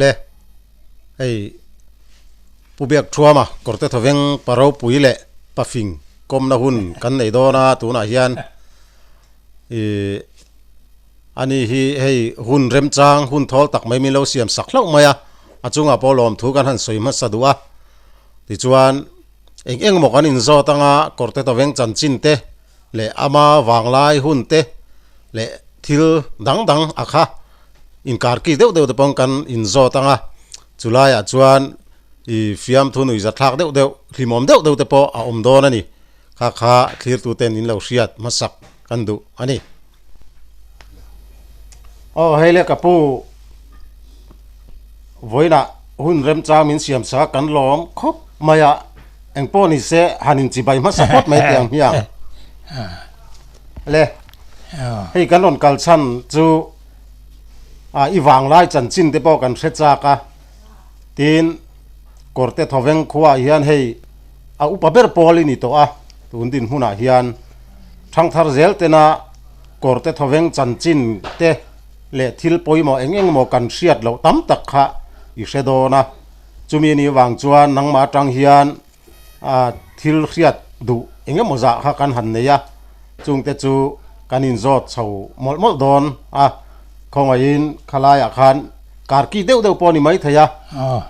Le hei Pu Biak Thuama kawrte thawveng pa ropui leh pa fing kawmna hun kan nei dawn a tunah hian ih ani hi hei hun remchang hun thawl tak mai min lo siam sak hlauh mai a a chungah pawh lawmthu kan han sawi hmasa duh a tichuan eng eng emaw kan inzawt anga kawrte thawveng chanchin te leh ama vanglai hun te leh thil dang dang a kha inkarki deuh deuh te pawh kan inzawt ang a chulaiah chuan ih fiamthu nuihza thlak deuh deuh hlimawm deuh deuh te pawh a awm dawn a ni kha kha thlirtu ten in lo hriat hmasak kan duh a ni. Aw hei le ka pu vawiinah hun remchang min siam sak kan lawm khawp mai a eng pawh ni se han inchibai hmasa phawt mai teh ang hmiang le hei kan rawn kal chhan chu ah i vanglai chanchin te pawh kan hre chak a tin kawrte thawveng khuaah hian hei a upa ber pawl i ni tawh a tun dinhmunah hian thangthar zel tena kawrte thawveng chanchin te leh thil pawimawh eng eng emaw kan hriat loh tam tak kha i hre dawn a chumi anih vang chuan nangmah atang hian ah thil hriat duh eng emaw zah kha kan han nei a chungte chu kan inzawt chho mawlh mawlh dawn a khawngaihin khalaiah khan karki deuh deuh pawh a ni maithei a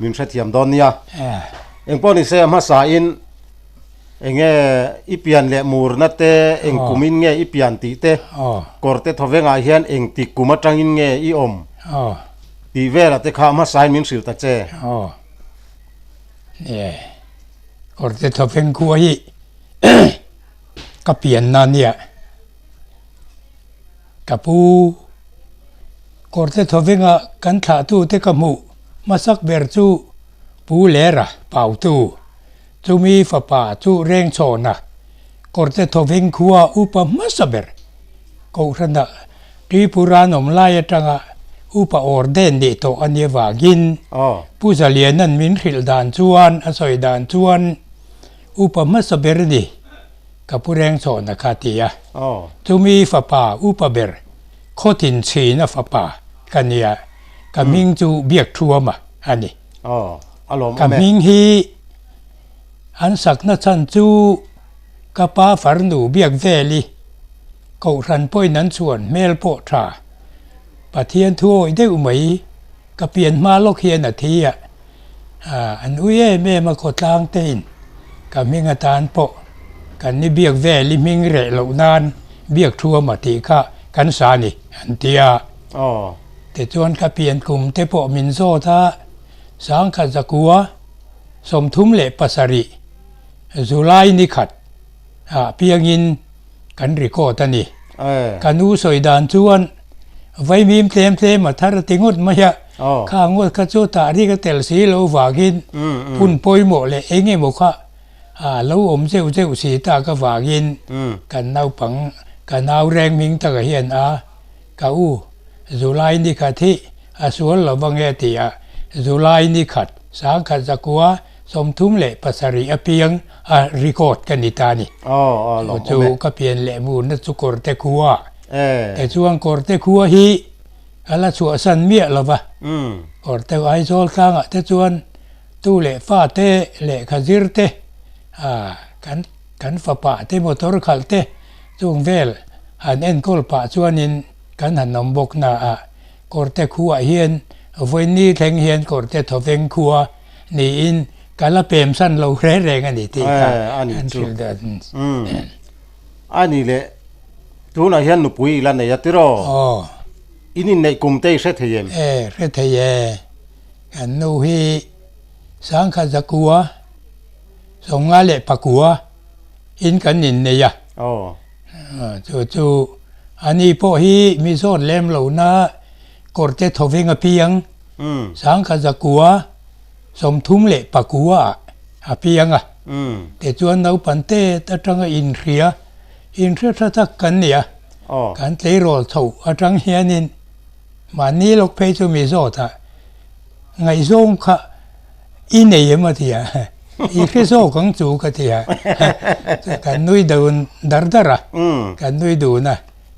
min hrethiam dawn nia engpawh ni se a hmasain enge i pian leh murna te eng kumin nge i pian tih te kawrte thawvengah hian engtik kum atangin nge i awm tih velah te kha hmasain min hrilh ta che. Nge kawrte thawveng khua hi ka pianna nia ka pu kawrte thawvenga kan thlahtute ka hmuh hmasak ber chu Pu Lera Pautu chumi fapa chu Rengchhawna kawrte thawveng khua upa hmasa ber Kohhranah Tripura an awm lai atanga upa Orden nih tawh a nih avangin Pu Zaliana'n min hrilh dan chuan a sawi dan chuan upa hmasa ber a ni ka pu Rengchhawna kha a ti a. Chumi fapa upa ber Khawtin chhina fapa ka nia ka hming chu Biakthuama a ni. Ka hming hi an sakna chhan chu ka pa farnu Biakveli Kohhran pawhin an chhuan hmel pawh tha. Pathian thu awih deuh mai ka pian hma lawk hian a thi a, an ui em em a khawtlang tein ka hming atan pawh kan ni biak vel i hming reh loh nan biak thuam a tih kha kan sa a ni an ti a. Tichuan ka pian kum te pawh min zawt a, sangkhat zakua 37 July ni khat ah piangin kan record a ni. Ka nu sawi dan chuan vaimim tlem tlem a thar a ti ngawt mai a, kha ngawt kha chu tah rik a tel si lo vangin hun pawimawh leh eng emaw kha a lo awm zeuh zeuh si tak avangin kan naupang ka nau reng hming takah hian a ka u July ni khat hi a sual lo vang e tih a July ni khat sangkhat zakua 37 apiang a record ka ni ta a ni. Aw chu ka pian leh murna chu kawrte khua. Tichuan kawrte khua hi a la chhuahsan miah lo va. Kawrte Aizawl tlangah te chuan tu leh fa te lehkha zir te kan kan fapa te motor khalh te chung vel han enkawl pah chuanin kan han awm bawk na a. Kawrte khuaah hian vawiin thleng hian kawrte thawveng khua niin ka la pem san lo hre reng a ni tih kha an hrilh dan. A ni le, tunah hian nupui i la nei a tiraw? Aw. In inneih kum te i hre thei em? E, hre thei e. Kan nu hi sangkhat zakua, 54 in kan innei a. Aw. Chu chu ani pawh hi mi zawt lem lo na kawrte thawveng a piang. Sangkhat zakua 39 ah a piang a. Tichuan naupang te atanga inhria, inhria tha tak kan ni a. Kan tleirawl chho atang hianin mahni lawk phei chu mi zawt a, ngaihzawng kha i nei em a ti a. I hre zawk ang chu ka ti a, kan nui dun dar dar a, kan nui dun a,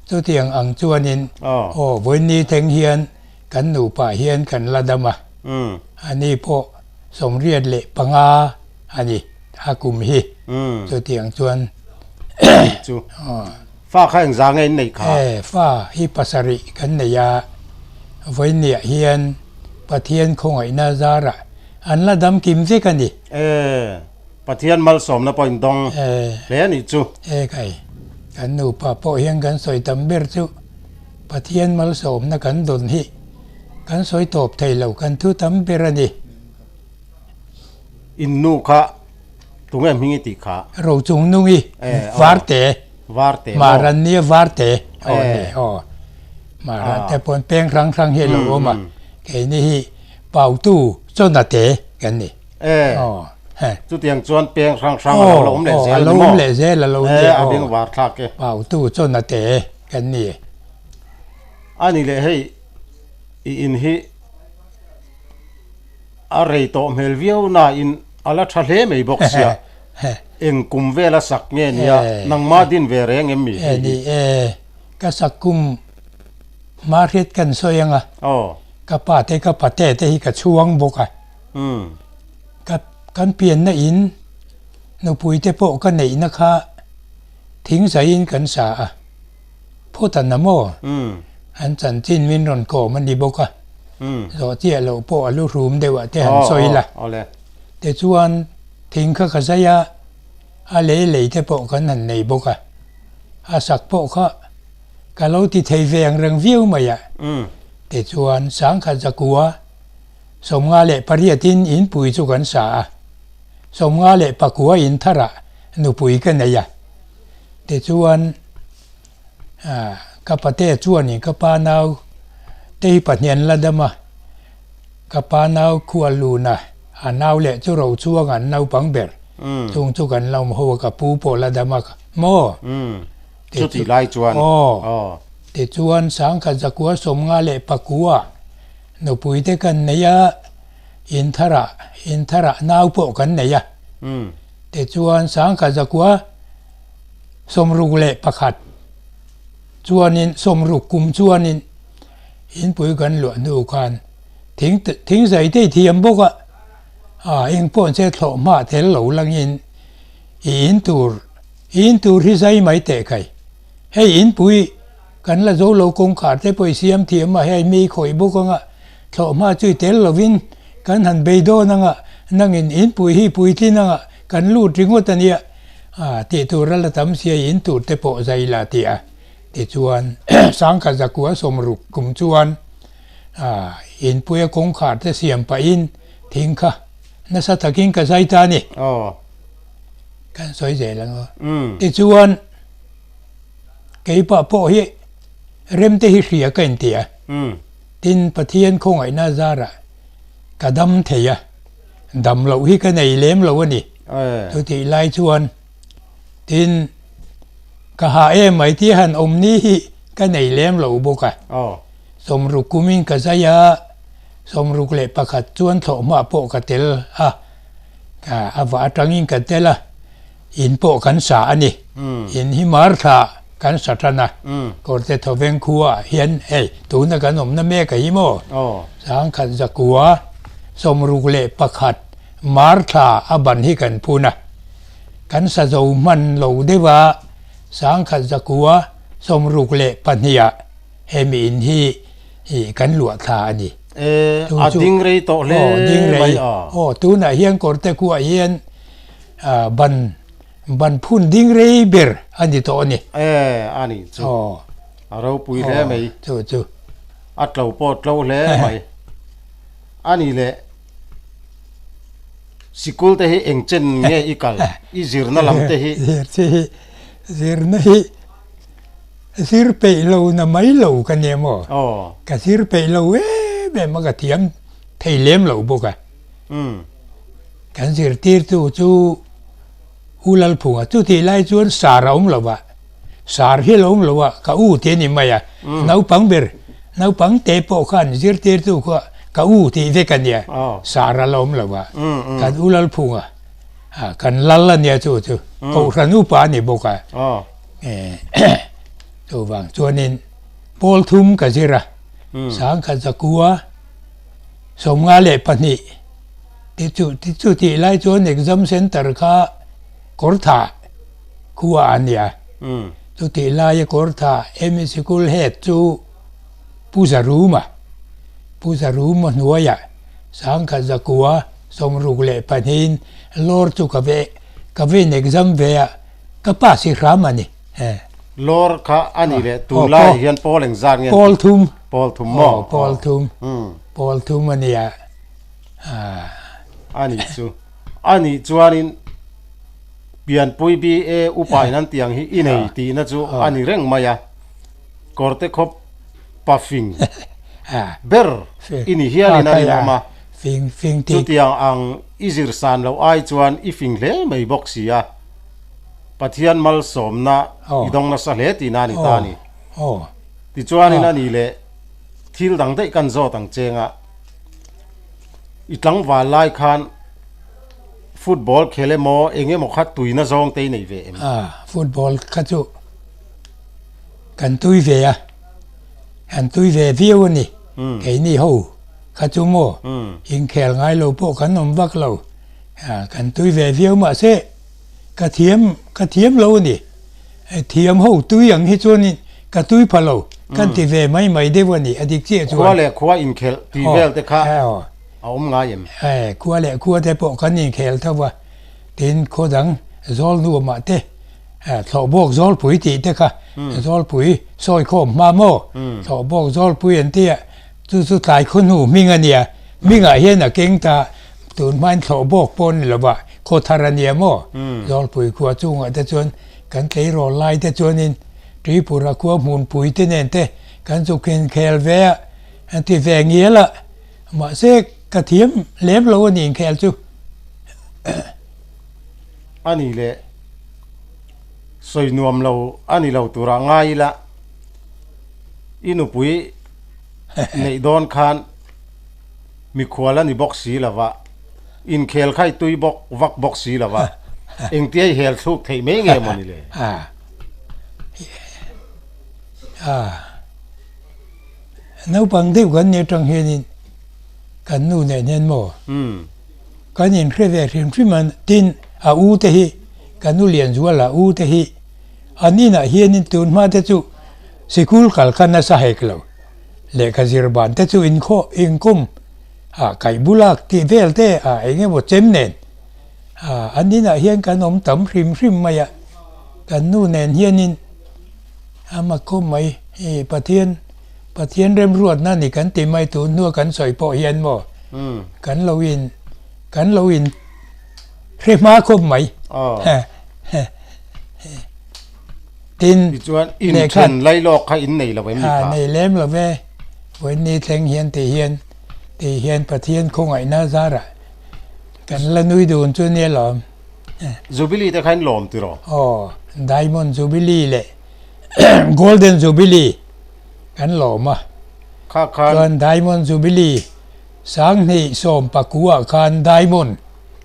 chutiang ang chuanin aw vawiin thleng hian kan nupa hian kan la dam a, ani pawh 75 a ni a kum hi, chutiang chuan chu fa kha engzah nge in neih kha? E, fa hi pasarih kan nei a, vawiinniah hian Pathian khawngaihna zarah an la dam kim vek a ni. E, Pathian malsawmna pawh in dawng hle a nih chu. E kai, kan nupa pawh hian kan sawi tam ber chu Pathian malsawmna kan dawn hi kan sawi tawp thei lo, kan thu tam ber a ni. In nu kha tunge hming i tih kha? Rochungnungi, Varte. Varte maw? Maran nia Varte aw ni aw. Maran te pawn peng hrang hrang hi a lo awm a, keini hi Pautu Chawnate kan ni. E, chutiang chuan peng hrang hrang a lo la awm leh zel a ni maw? A lo awm leh zel a lo ni aw. E, a beng var thlak e. Pautu Chawnate kan ni. A ni leh hei i in hi a rei tawh hmel viau nain a la tha hle mai bawk sia. Eng kum vela sak nge nia nangma din ve reng em mi hei hi? Ni e, ka sak kum hma hriat kan sawi ang a, ka pa te ka pate te hi ka chhuang bawk a, ka kan pianna in nupui te pawh ka neihna kha thing zaiin kan sa a, phawt an a maw? An chanchin min rawn kawm a ni bawk a, zawh chiah loh pawh a lu hrum deuh ah te han sawi la, tichuan. Thing kha ka zai a, a lei lei te pawh kan han nei bawk a, a sak pawh kha ka lo ti thei ve ang reng viau mai a. Tichuan sangkhat zakua 58 in inpui chu kan sa a, 59 in tharah nupui ka nei a. Tichuan ka pate chuanin ka pa nau te hi pahnih an la dam a, Ka pa nau khual luna a nau leh chu ro chuang an naupang ber. Chung chu kan la awm ho a ka pu pawh la dam a maw? Chutih lai chuan. Aw. Tichuan sangkhat zakua 59 nupui te kan nei a, in tharah in tharah nau pawh kan nei a. Tichuan sangkhat zakua 61 chuanin 60 kum chuanin Inpui kan luah hnu khan thing thing zai te i thiam bawk a, ah eng pawh che thlawh hma tel lo langin i in tur i in tur hi zai mai teh khai. Hei inpui kan la zo lo kawngkhar te pawh i siam thiam a, hei mi khawih bawk anga thlawh hma chu i tel lovin kan han bei dawn anga nangin inpui hi puitlin anga kan lut ringawt ania ah tih tur a la tam sia i in tur te pawh zai la ti a. Tichuan, sangkhat zakua 60 kum chuan inpuia kawngkhar te siam pahin thing kha nasa takin ka zai ta a ni. Kan sawi zel ang aw. Tichuan, keipah pawh hi rem te hi hria ka inti a. Tin, Pathian khawngaihna zarah ka dam thei a, dam loh hi ka nei lem lo a ni. Chutih lai chuan Tin, ka hah em mai tih han awm ni hi ka nei lem lo bawk a. 60 kumin ka zai a, 61 chuan thlawhhma pawh ka tel a, a vah atangin ka tel a, in pawh kan sa a ni. In hi mar thla kan sa tan a, Kawrte Thawveng khuaah hian hei tuna kan awmna mek a hi maw? 10,000 61 mar thla a ban hi kan phun a. Kan sa zo hman lo deuh a, 1062 ah hemi in hi kan luah thla a ni. E, a ding rei tawh hle mai a. Aw, tunah hian kawrte khuah hian ban ban phun ding rei ber a ni tawh a ni. E, a nih chu. A ropui hle mai. Chu chu. A tlo pawh tlo hle mai. A nih leh. Sikul te hi eng chen nge i kal? I zirna lam te hi? Zir hi, zirna hi zir peih lo na mai lo ka nia maw? Ka zir peih lo em em a, ka thiam thei lem lo bawk a. Kan zirtirtu chu U Lalphunga, chutih lai chuan sar a awm lo va, sar hi a lo awm lo a, ka u tih a ni mai a, naupang ber, naupang te pawh khan zirtirtu kha ka u tih vek a nia, sar a la awm lo va, kan U Lalphunga. Kan lal a nia chu chu Kohhran upa a ni bawk a. Chuvang chuanin pawl thum ka zir a, sangkhat zakua 52 ti chu ti chu tih lai chuan exam center kha Kawrthah khua a nia. Chutih laia Kawrthah ME Sikul head chu Pu Zaruma, Pu Zaruma hnuaiah 1962in lawr chu ka ve ka vein exam ve a, ka pass i hram a ni. Lawr kha a ni leh tunlai hian pawl engzat nge? Pawl thum. Pawl thum maw? Aw, pawl thum. Pawl thum a nia. A nih chu. A nih chuanin pianpui BA upa in an tiang hi i nei tihna chu a ni reng mai a. Kawrte khawp pa fing ber i ni hialin a rinawm a. Chutiang ang i zir san loh ai chuan i fing hle mai bawk si a. Pathian malsawmna i dawng nasa hle tihna a ni ta a ni. Tichuanin a ni leh thil dang daih kan zawt ang cheng a. I tlangval lai khan football khel emaw eng emaw kha tuina zawng te i nei ve em? Football kha chu kan tui ve a, kan tui ve viau a ni. Keini ho kha chu maw inkhel ngai lo pawh kan awm vak lo, kan tui ve viau mahse ka thiam ka thiam lo a ni. Thiam ho tui ang hi chuanin ka tui pha lo kan ti ve mai mai deuh a ni, a dik chiah chuan. Khua leh khua inkhelh tih vel te kha a awm ngai em? Khua leh khua te pawh kan inkhel tho a, tin khaw dang zawl nuamah te thlawhbawk zawlpui tih te kha zawlpui sawi khawm hma maw thlawhbawk zawlpui an ti a, chu chu tlai khaw hnu hming a nia, hmingah hian a keng ta tun hmain thlawhbawk pawh a ni lo va, khaw thar a nia maw zawlpui khua chungah te chuan Kan tleirawl lai te chuanin Tripura khua hmunpui te nen te kan chu inkhel ve a, an ti ve ngial a, mahse ka thiam lem lo a ni inkhel chu. A ni leh sawi nuam lo a ni lo turah ngai ila i nupui neih dawn khan mikhual a ni bawk si lo va. Inkhel kha i tui bawk vak bawk si lo va, engtia i hel thluk theih mai nge maw ni le? Naupang deuh kan nih atang hianin kan nu nen hian maw kan inhre ve hrim hrim a, tin a u te hi ka nu Lianzuala u te hi an inah hianin tun hma te chu sikul kal kha nasa hek lo, lehkha zir ban te chu inkhawh inkum ah kaih bulak tih vel te ah eng emaw chem nen ah an inah hian kan awm tam hrim hrim mai a, kan nu nen hianin a mak khawp mai hei Pathian Pathian remruatna ni kan ti mai tun hnua kan sawi pawh hian maw kan lo in kan lo in hre hma khawp mai. Tin, Tichuan, inthen lailawk kha in nei lo em ni kha? Nei lem lo ve. Vawiin thleng hian ti hian, ti hian Pathian khawngaihna zarah kan la nui dun chu nia lawm. Jubilee te kha in lawm tiraw? Aw, Diamond Jubilee leh Golden Jubilee kan lawm a. Kha khan. Chuan Diamond Jubilee 2019 ah khan Diamond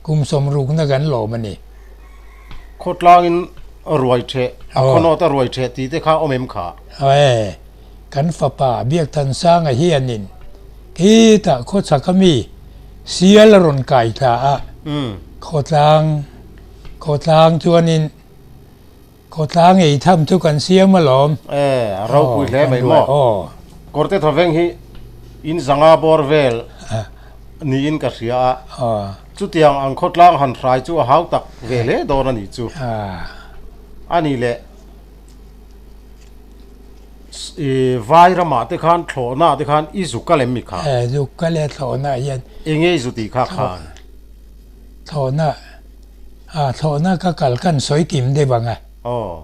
kum sawmrukna kan lawm a ni. Khawtlangin ruai theh, a khawnawt a ruai theh tih te kha awm em kha? Ae, kan fapa Biakhthansanga hianin khitah khawchhak a mi sial a rawn kai thla a, khawtlang, khawtlang chuanin khawtlang ei tham chu kan siam alawm. Ae, a ropui hle mai maw? Kawrte thawveng hi in zanga bawr vel niin ka hria a. Chutiang ang khawtlang han hrai chu a hau tak ve hle dawn a nih chu. A nih leh i vai ramah te khan thlawhna te khan i zuk a lem mi kha? E zuk ka le thlawhna hian. Enge i zu tih kha khan? Thlawhna a thlawhna ka kal kan sawi kim deuh ang a. Aw.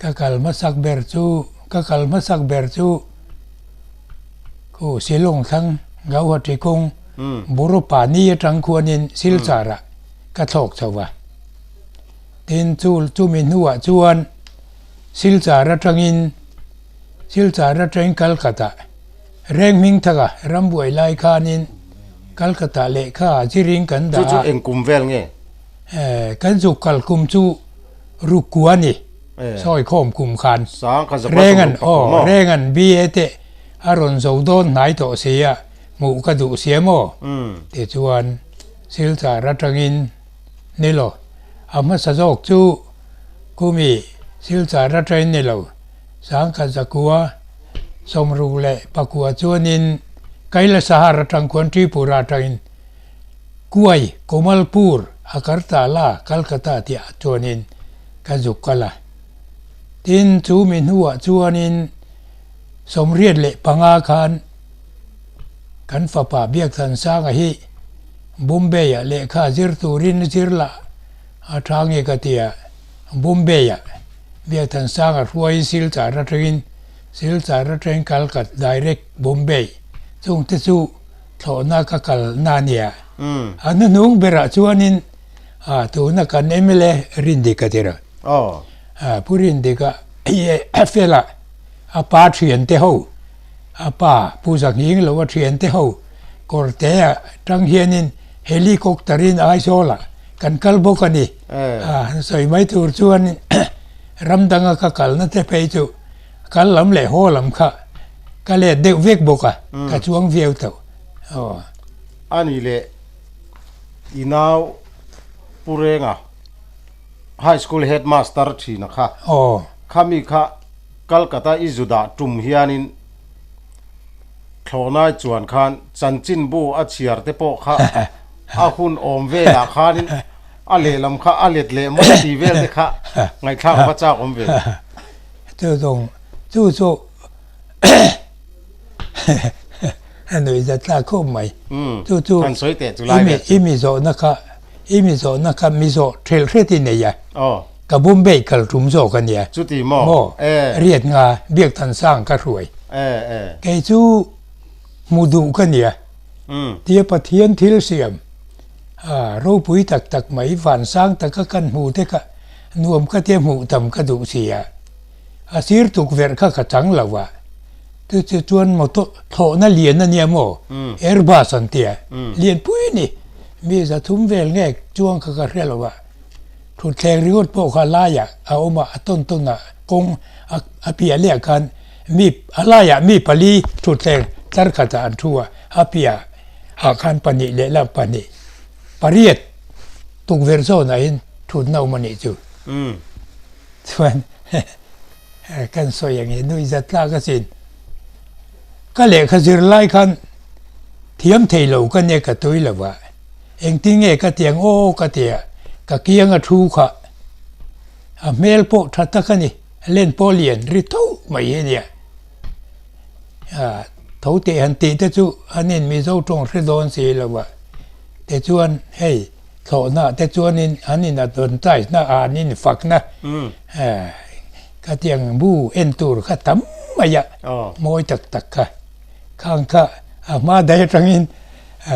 Ka kal hmasak ber chu ka kal hmasak ber chu Khu Shillong thlang Gauhati kawng Borupani atang khuanin Silchar-ah ka thlawk chho va. Tin, chu chumi hnuah chuan Silchar atangin Silchar atangin Calcutta reng hming thaka rambuai lai khanin Calcutta lehkha zirin kan dah a. Chu chu eng kum vel nge? Kan zuk kal kum chu rukua a ni, sawi khawm kum khan. Rengan, aw, Rengan BA te a rawn zo dawn hnai tawh si a, hmuh ka duh sia maw? Tichuan, Silchar atangin ni lo, a hmasa zawk chu kumi Silchar atangin ni lo, 1961 chuanin Kailasahar atang khuan Tripura atangin Kuai, Komalpur, Agartala, Calcutta tih ah chuanin ka zuk kal a. Tin, chu mi hnuah chuanin 85 khan kan fapa Biakthansanga hi Bombay-ah lehkha zir turin zir lah a tha nge ka ti a, Bombay-ah Biakthansanga hruaiin Silchar atangin Silchar atangin Calcutta direct Bombay chungte chu thlawhna ka kalna a nia. A hnuhnung berah chuanin tuna kan mla Rindika tira. Pu Rindika hi a fel a, a pa thiante ho, a pa Pu Zahnghing lo a thiante ho kawrte ah tang hianin helicopter in Aizawl ah kan kal bawk a ni. Han sawi mai tur chuanin ram danga ka kalna te phei chu kal lam leh haw lam kha ka let deuh vek bawk a, ka chuang viau tawh. Aw. A ni leh i nau Pu Renga High School Headmaster thina kha. Aw. Khami kha Calcutta i zu dah tum hianin thlawhnai chuan khan chanchinbu a chhiar te pawh kha a hun awm velah khanin a lehlam kha a let leh mai tih vel te kha ngaihthlak va chak awm ve. Chu zawng chu chu a nuih zat thlak khawp mai. Chu chu i mi zawhna kha i mi zawhna kha mi zawh thelh hret i nei a. Ka Bombay kal tum zawk a nia. Chuti maw? Maw? Riat nga Biakthansang ka hruai. Kei chu hmu duh ka nia. Tia Pathian thil siam ropui tak tak mai vansang taka kan hmu te kha nuam ka tia hmuh tam ka duh si a. A sir tukverh kha ka chang lo a. Chu chu chuan motor thlawhna lian a nia maw? Airbus an tia. Lianpui a ni. Mi 300 vel nge chuang kha ka hre lo a. Thutthleng ringawt pawh kha laiah a awm a, a tawn tawn ah kawng a piah leh ah khan mi a laiah mi pali thutthleng tlar khatah an thu a, a piah ah khan pahnih lehlam pahnih pariat tukverh zawnah hian thutna awm a nih chu. Chuan kan sawi ang hi nuih zat tlak asin. Ka lehkha zir lai khan thiam thei lo ka nia ka tui lo va. Engtin nge ka ti ang aw ka ti a, ka kiang a thu kha. A hmel pawh tha tak a ni, len pawh lian ri tho mai hi a nia. Tho teh han tih te chu an in Mizo tawng hre dawn si lo va, tichuan hei thlawhna te chuanin an in advertise na a an in fakna ka ti ang bu en tur kha tam mai a, mawi tak tak kha. Khang kha a hma daih atangin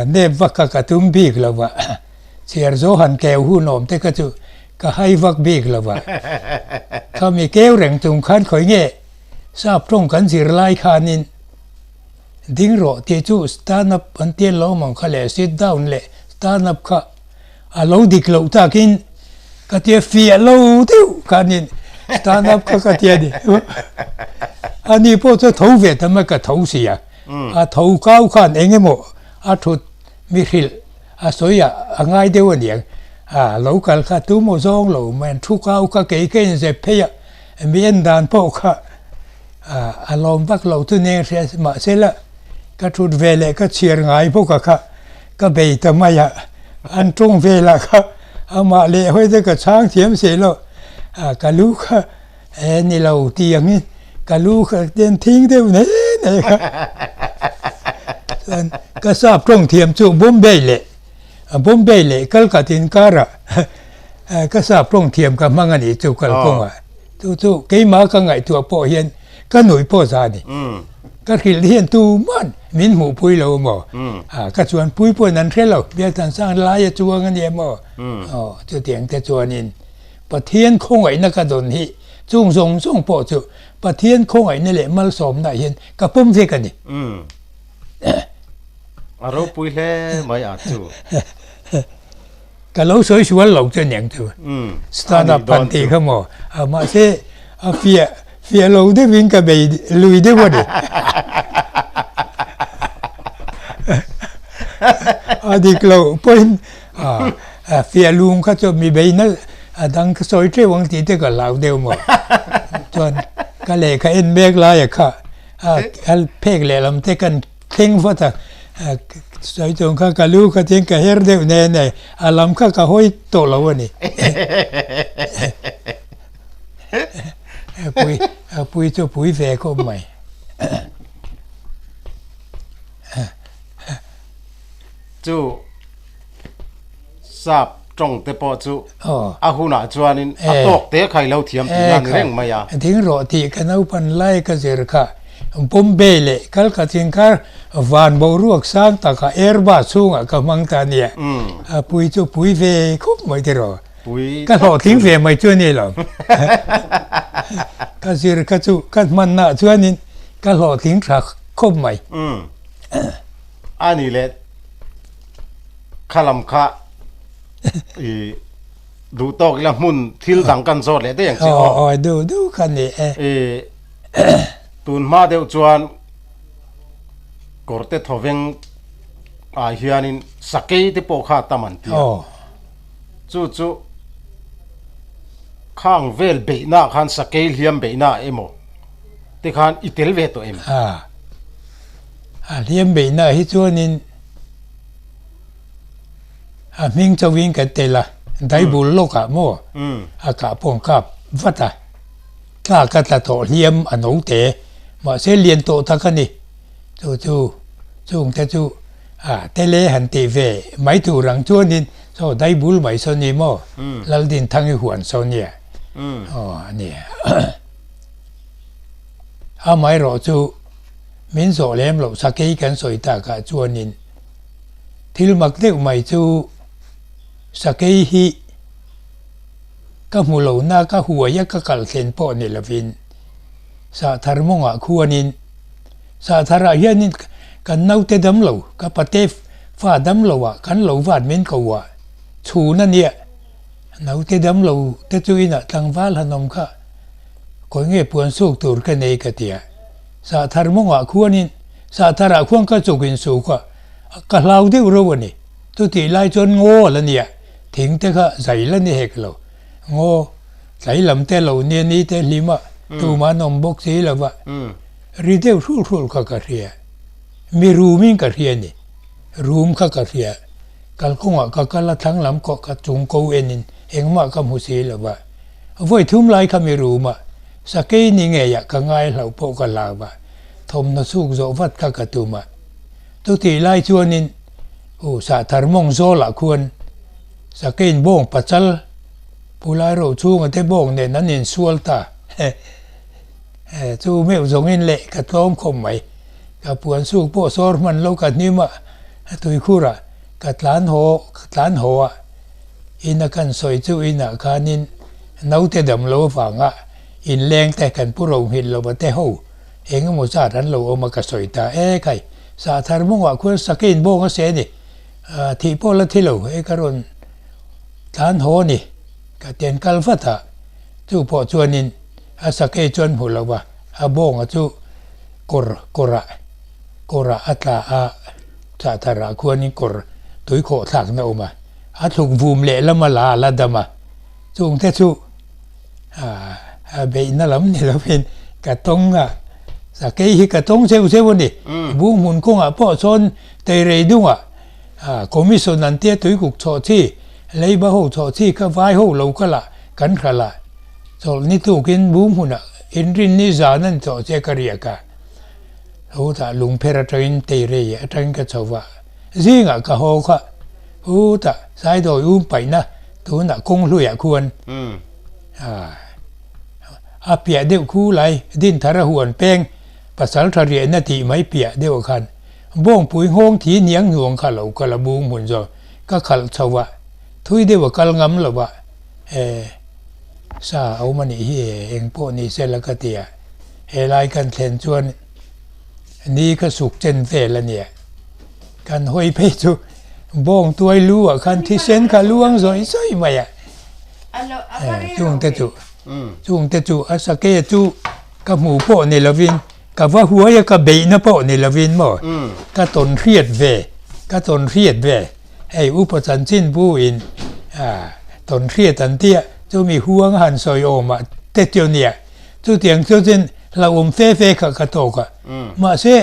Nep vak kha ka tum bik lo va, chhiar zo han keu hun awm te kha chu ka hai vak bik lo va. Khami keu reng chung khan khawi nge sap tawng kan zir lai khanin ding rawh tih chu stand up an tial lo awm ang kha leh sit down leh stand up kha a lo dik loh takin ka tia fiah lo deuh khanin stand up kha ka tia ni. Ani pawh chu tho ve ta mai ka tho si a. A tho kau khan eng emaw a thut mi hrilh a sawi a a ngai deuh a niang. A lo kal kha tu maw zawng lo mai an thu kau kha kei ka inzep phei a, mi en dan pawh kha a lawm vak lo chu nen hria mahse la ka thut ve leh ka chhiar ngai bawk a kha ka bei ta mai a, an tawng velah kha amah leh hawi te ka chhang thiam si lo a ka lu kha He ni lo ti angin ka lu kha ten thing deuh ne ne kha. Chuan ka sap tawng thiam chu Bombay leh Bombay leh Calcutta inkarah ka sap tawng thiam ka hmang a nih chu kalkawngah. Chu chu keimah ka ngaihtuah pawh hian ka nuih pawh za a ni. Ka hrilh hian tuman min hmuhpui lo maw? Ka chuanpui pawhin an hre lo, Bialthansang laia chuang a nia maw? Aw chutiang te chuanin. Pathian khawngaihna ka dawn hi chung zawng zawng pawh chu Pathian khawngaihna leh malsawmna hian ka pawm vek a ni. Umm. A ropui hle mai a chu. Ka lo sawi sual lo chu aniang chu. Start up han tih kha maw? Mahse a fiah fiah lo deuhin ka bei lui deuh a ni. A dik loh pawhin fiah lung kha chu mi beina a dang ka sawi teuh ang tih te ka hlau deuh maw? Chuan ka lehkha en mek laia kha a phek lehlam te kan thleng vat a, sawi chung kha ka lu kha tin ka her deuh ne ne, a lam kha ka hawi tawh lo a ni. Pui, pui chu pui ve khawp mai. Chu sap tawng te pawh chu a hunah chuanin a tawk te kha i lo thiam tih na ni reng mai a. Ding rawh tih ka naupan lai ka zir kha Bombay leh Calcutta inkar van boruak sang takah Airbus chhungah ka hmang ta nia. A pui chu pui ve khawp mai tiraw. Ka hlawhtling ve mai chu a ni lo. Ka zir kha chu ka hmannaah chuanin ka hlawhtling tha khawp mai. A ni leh kha lam kha i duh tawk ila hmun thil dang kan zawt leh daih ang che aw. Aw duh duh kha ni e. I tun hma deuh chuan kawrte thawveng ah hianin sakei te pawh kha a tam an ti a. Chu chu khang vel beihna ah khan sakei hliam beihna ah emaw te khan i tel ve tawh em? A hliam beihna hi chuanin a hming chauhin kan tel a, daibul lawkah maw a kah pawh an kap vat a, tlak a tla tawh hliam a no te, mahse lian tawh tak a ni, chu chu chungte chu a tele han tih ve mai tur ang chuanin saw daibul mai saw ni maw Laldinthangi huan saw nia aw a ni amaherawhchu. Min zawh lem loh sakei kan sawi takah chuanin thil mak deuh mai chu sakei hi ka hmu lo na ka huai a ka kal thlen pawh ni lovin sahthar mawngah khuanin sahtharah hianin kan naute dam lo ka pate fa dam lo ah kan lo vat min ko a chhun a nia naute dam lo te chu inah tlangval han awm kha khawi nge puan suk tur ka nei ka tia. Sahthar mawngah khuanin Sahtharah khuan ka chuk insuk a, ka hlau deuh reuh a ni. Chutih lai chuan ngaw a la nia, thing te kha zai la ni hek lo. Ngaw tlai lam te lo nia ni te hlim a, tumah an awm bawk si lo va, ri deuh hrulh hrulh kha ka hria. Mi rumin ka hria a ni. Rum kha ka hria. Kalkawngah ka kal a, thlang lam kawh ka chung ko enin engmah ka hmu si lo va. Vawi thum lai kha mi rum a, Sakei ni ngeiah ka ngai hlauh pawh ka hlau a, thawmhnaw chhuk zawh vat kha ka tum a. Chutih lai chuanin u Sahthar mawng zawlah khuan Sakeiin bawng pachal Pu Lairo chhunga te bawng nen an insual ta. Chu meuh zawngin leh ka tlawm khawp mai. Ka puan suk pawh sawr hman lo ka hnim a, tuikhurah ka tlan haw ka tlan haw a. Ina kan sawi chu inah khanin Naute dam lo avanga inleng te kan pu ro nghilh lova te ho eng emaw zat an lo awm a ka sawi ta e khai sahthar mawngah khuan sakein bawng a se a ni thih pawh la thi lo hei ka rawn tlan haw a ni ka tian kal vat a chu pawh chuanin a sakei chuan hmu lo va a bawnga chu kawr kawrah kawrah a tla a sahtharah khuanin kawr tuikhawh thlakna a awm a a thluk vum lehlam a la a la dam a. Chungte chu a beihna lam ni lovin ka tawng a, sakei hi ka tawng zeuh zeuh a ni. Bung hmun kawngah pawh sawn Teirei dungah Commission an tia tuikuk chawh chi, leiba ho chawh chi kha vai ho lo kal ah kan hralh a, chawlhni tukin bung hmunah inrinni zan an chawh che ka riak a, hutah lungpher atangin Teirei atangin ka chho va. Zingah ka haw kha hutah Saidawi um paihna tunah kawng hluiah khuan a piah deuh khu lai Dinthara huan peng pasal tha riahna tih mai piah deuh khan Bawngpui nghawng thi hniang hnuang kha lo kal a bung hmun zawk ka khalh chho a thui deuh a kal ngam lo a e sa a awm a nih hi e eng pawh ni sela ka ti a helai kan thlen chuan Ni ka suk chen vel a nia. Kan hawi phei chu. Bawng tuai lu ah khan thisen kha luang zawih zawih mai a. Chung te chu chung te chu a sake chu ka hmu pawh ni lovin ka va huai a ka beihna pawh ni lovin maw ka tawn hriat ve ka tawn hriat ve hei upa chanchin bu in tawn hriat an tia chumi huang a han sawi awm ah te chu nia chutiang chu chin hlauhawm fe fe kha ka tawk a mahse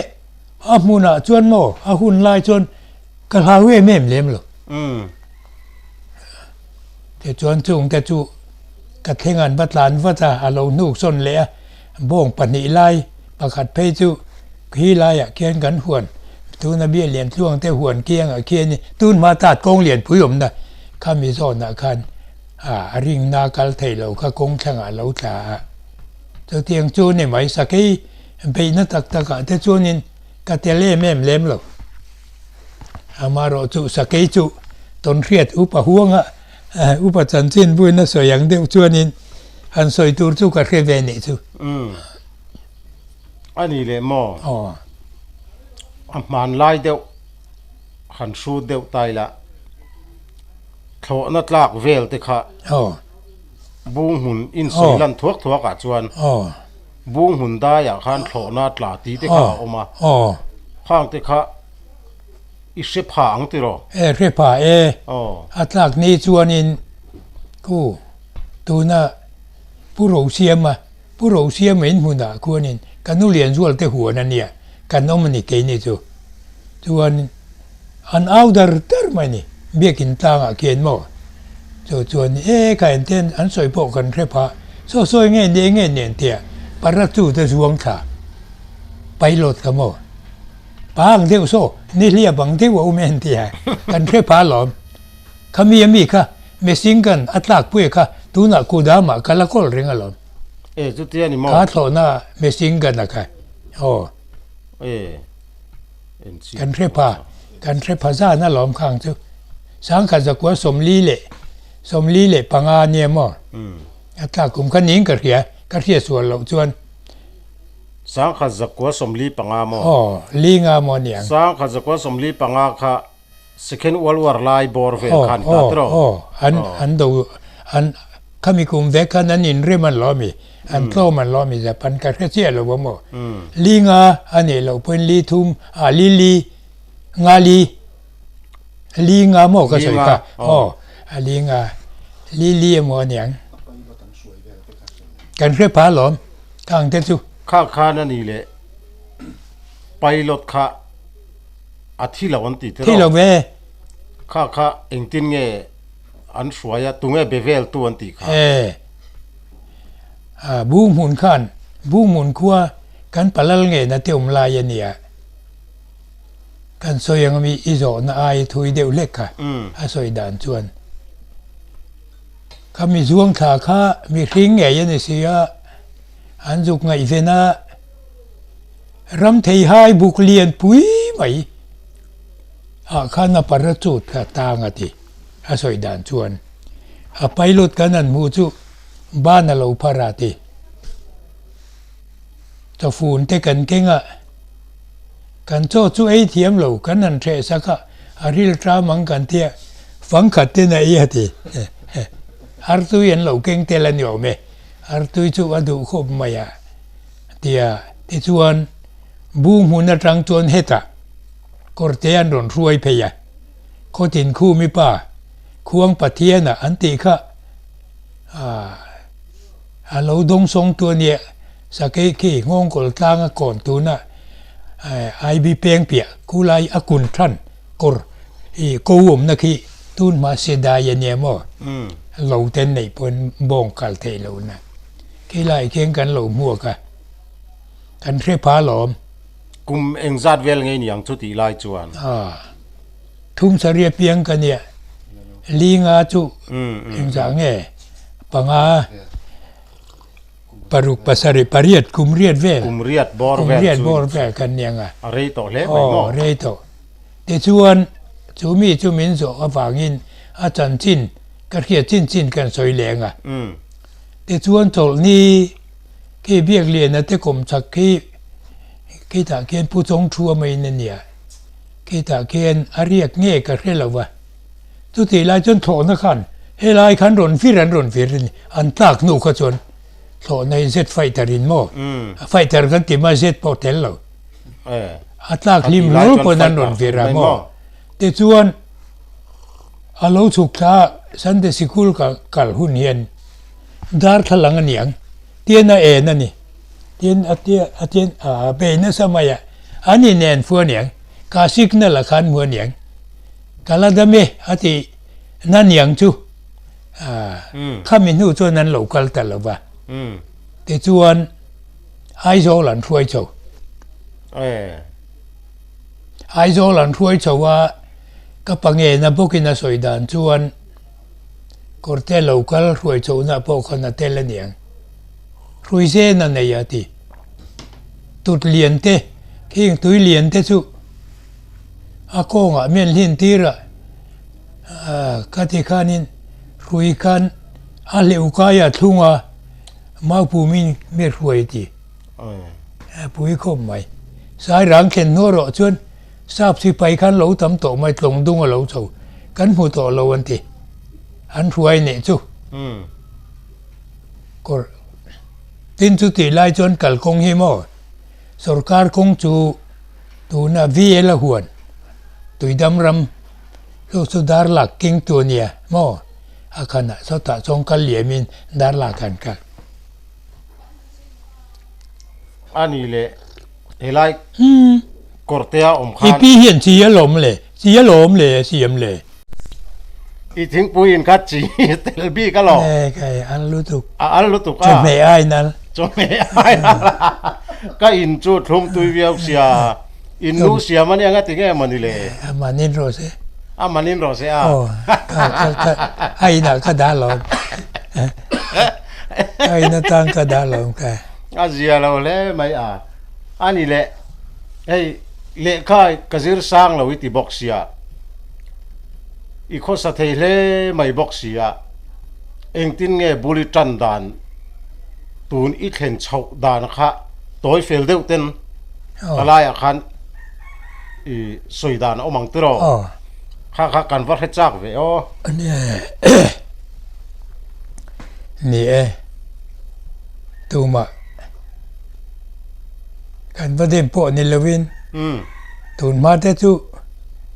a hmunah chuan maw a hun lai chuan ka hlau em em lem lo. Tichuan chungte chu ka thleng an va tlan vat a, a lo hnuk sawn leh a, bawng pahnih lai pakhat phei chu khi laiah khian kan huan tuna bial lian tluang te huan kiangah khian tun hma tat kawng lianpui awmna khami zawnah khan a ringna kal thei lo kha kawng thlangah a lo tla a. Chutiang chu ni mai sakei beihna tak takah te chuanin ka tel em em lem lo. Amaherawh chu sakei chu tawnhriat upa huanga upa chanchin buaina sawi ang deuh chuanin han sawi tur chu ka hre ve nih chu. Umm. A ni leh maw? Aw. A hmanlai deuh han hrut deuh ta ila thlawhna tlak vel te kha Aw. bung hmun insawi lan thuak thuak ah chuan Aw. Bung hmun daiah khan thlawhna tla ti te kha a awm a, khang te kha i hre pha ang tiraw? E hre pha e, a tlak ni chuanin khu tuna Pu Rosiama, Pu Rosiama in hmunah khuanin ka nu Lianzual te huan a nia, kan awm a ni keini chu. Chuan an au dar dar mai ni, biakin tlangah khian maw? Chu chuan e kha en ten an sawi pawh kan hre phah, saw sawi nge ni nge nen tia parachute te zuang thla pilot kha maw? Pa ang deuh saw ni hliap ang deuh a awm en tia kan hre phah alawm. Khami a mi kha machine gun a tlak pui kha tunah kudamah ka la kawl reng alawm. E chutia ni maw? Kha thlawhna machine gun a kha aw. E. Kan hre pha, kan hre pha zan a lawm khang chu. Sangkhat zakua 45 nia maw? A tlak kum kha ning ka hria, ka hria sual loh chuan. Sangkhat zakua 45 maw? Aw, li nga maw niang. Sangkhat zakua 45 kha Second World War lai bawr vel khan ta tiraw? Aw, an an do an khami kum vek khan an inrem an lo ami, an tlawm an lo ami Japan ka hre chiah lo a maw? Li nga a nih loh pawhin li thum ah li li nga li li nga maw ka sawi kha aw a li nga li li emaw aniang kan hre pha alawm khang te chu. Kha khan a nih leh pilot kha. A thi lo an ti tiraw? Thi lo ve. Kha kha engtin nge an hruai a, tunge be vel tu an tih kha? E. A bu hmun khan, bu hmun khua kan palal nge na te awm lai a nia. Kan sawi ang ami i zawhna ai thui deuh hlek kha a sawi dan chuan. Kha mi zuang thla kha mihring ngei a ni si a, an zuk ngaihven a. Ram theihai buk lian pui mai ah khan a parachute kha tang a ti. A sawi dan chuan a pilot kan han hmuh chu ban a lo phar a ti. Chawfun te kan keng a, kan chaw chu ei thiam lo kan han hreh sak a, a ril ṭam ang kan tia fangkhat ten a ei a ti. Artui an lo keng tel a ni awm e, artui chu a duh khawp mai a. Tia tichuan bu hmun atang chuan hetah kawrte an rawn hruai phei a, khawtin khumi pa Khuang Pathiana an tih kha a lo dawng sawng tu a nia, sakei khi nghawngkawl tlanga kawn tuna IB peng piah khulai a kun than kawr i ko awmna khi tun hma sedai a nia maw lo ten neih pawn bawng kal theih lohna. Khilai khian kan lo hmuak a, kan hre pha alawm. Kum engzat vel ngei ni ang chu tih lai chuan? Aw, thum sarih apiang ka nia, li nga chu engzah nge panga paruk pasarih pariat kum riat vel. Kum riat bawr vel chu. Kum riat bawr vel kan nia nga. A rei tawh hle mai maw? Aw, rei tawh. Tichuan chu mi chu min zawh avangin a chanchin ka hriat chin chin kan sawi leng a. Tichuan chawlhni khi Biakliana te kawm chak khi khitah khian Pu Chawngthua maiin a nia. Khitah khian a riak nge ka hre lo va. Chutih lai chuan thlawhna khan helai khan rawn vir an rawn vir a ni. An tlak hnu kha chuan thlawhna hi jet fighter in maw? Fighter kan ti mai jet pawh tel lo. A tlak hlim hlur pawn an rawn vir a maw? Tichuan a lo chhuk thla a Sunday sikul ka kal hun hian darthlalang a niang tian a en a ni. Tin a tia a tin a bei nasa mai a, an inen fu aniang, ka signal a khan hmu aniang, ka la dam e a ti na niang chu khami hnu chuan an lo kal ta lo va, tichuan Aizawl an hruai chho. Aizawl an hruai chho a, ka pa ngena bawkin a sawi dan chuan kawrte lo kal hruai chhohna pawh khan a tel aniang. Hruizen a nei a ti. Tut lian te, khing tui lian te chu a kawngah mian hlin tir a, ka ti khanin hrui khan a hleuh kai a thlung a, maupumin mi hruai a ti. A pui khawp mai. Sairang thlen hnuah erawh chuan sap sipai khan lo tam tawh mai, tlawng dung a lo chho, kan hmu tawh lo an ti. An hruai neih chu. Kawr tin chu tih lai chuan kalkawng hi maw sorkar kawng chu tuna VL a huan tuidam ram chu chu darlak king tu ania maw a khanah sawtah chuan kal liamin darlak an kal. A ni leh Helai kawrtea awm khan. I pi hian chi a lawm le, chi a lawm le a siam le. I thingpui in kha chi tel bik a lawm. E kai al lutuk. A al lutuk a. Chawhmeh aiin al. Chawhmeh aiin al a. Ka in chu thlum tui viau sia. In nu siam a nia nga ti nge mawni le? A manin rawh se. A manin rawh se a. Aw ka ka ka a inah ka dah lawm. A in atang ka dah lawm ka. A zia lo hle mai a. A ni leh, hei lehkha ka zir sang lo i ti bawk sia, i khawsa thei hle mai bawk sia, engtin nge bul i tan dan tun i thlen chhoh dan kha tawi fel deuh ten ka laiah khan i sawi dan a awm ang tiraw? Kha kha kan va hre chak ve aw. Ni e, tumah kan va dem pawh ni lovin tun hma te chu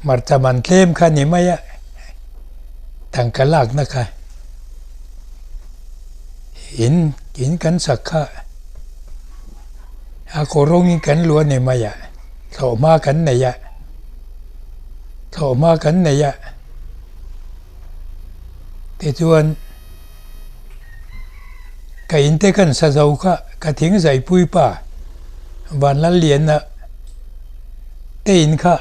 hmarcha man tlem kha ni mai a, tangka lakna kha in in kan sak kha a kawr rawngin kan luah ni mai a, thlawhhma kan nei a, thlawhhma kan nei a. Tichuan, ka in te kan sa zo kha ka thing zaipui pa Vanlalliana te in kha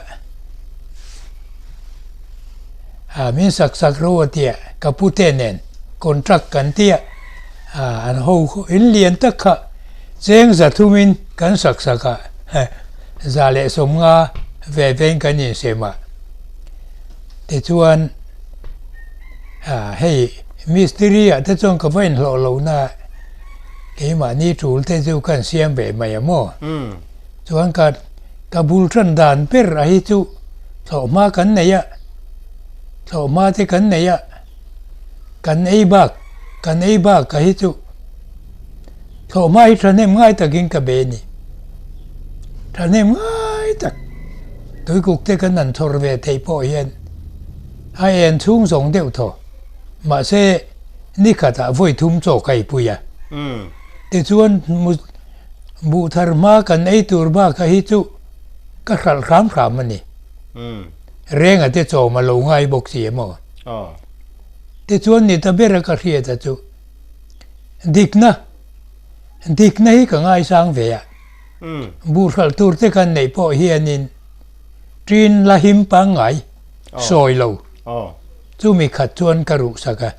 ah min sak sak ro a tia ka pu te nen contract kan tia ah an ho in lian tak kha cheng za thumin kan sak sak a za leh 50 ve vein kan insem a. Tichuan, hei mistiri ah te chuan ka va inhlawh loh na keimahni tul te chu kan siam ve mai a maw? Chuan ka ka bul tan dan ber a hi chu thlawhhma kan nei a, thlawhhma te kan nei a, kan ei bak kan ei bak a hi chu thlawhhma hi thahnem ngai takin ka be a ni, thahnem ngai tak. Tuikuk te kan han chhawr ve theih pawh hian a en chhung zawng deuh thaw. Mahse, ni khatah vawi thum chaw ka eipui a. Tichuan, buh thar hma kan ei tur baka hi chu ka hralh hram hram a ni. Renga te chawm a lo ngai bawk si emaw. Tichuan, ni ta bera ka hriat a chu dikna, dikna hi ka ngaisang ve a. Buh hralh tur te kan neih pawh hianin ṭin la him pangngai sawi lo chumi khat chuan ka ruh sak a.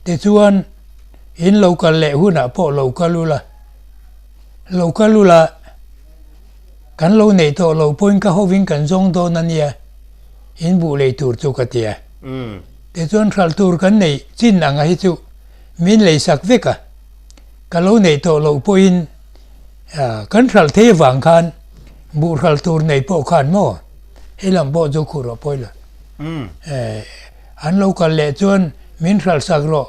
Tichuan in lo kal leh hunah pawh lo kal ula, lo kal ula kan lo neih tawh loh pawhin ka hovin kan zawng dawn a nia, in buh lei tur chu ka ti a. Tichuan hralh tur kan neih chin anga hi chu min lei sak vek a. Ka lo neih tawh loh pawhin kan hralh thei avang khan buh hralh tur nei pawh khan maw? He lam pawh chu khuh rawh pawi lo. An lo kal leh chuan min hralh sak rawh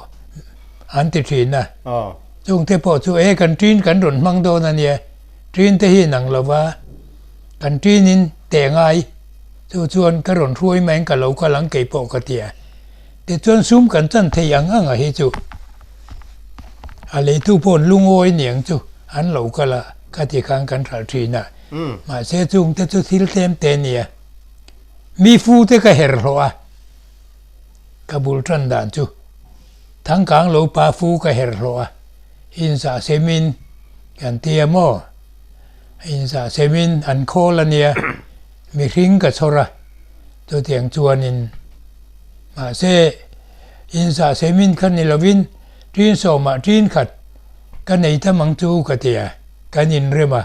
an ti thin a. Chungte pawh chu e kan ṭin kan rawn hmang dawn a nia, ṭin te hi inang lo va, kan ṭin in teh ngai, chu chuan ka rawn hruai mai ka lo kal ang kei pawh ka ti a. Tichuan sum kan chan thei ang ang a hi chu a leitu pawh an lungawi niang chu an lo kal a ka ti khan kan hralh thin a. Mahse chungte chu thil tlem te nia. Mi fu te ka her hlawh a, ka bul tan dan chu Thangkang lo pa fu ka her hlawh a, inzah semin kan ti a maw? Inzah semin an khawl a nia, mihring ka chhawr a, chutiang chuanin mahse inzah semin kha ni lovin ṭin sawmah ṭin khat ka nei tam ang chu ka ti a, kan inrem a,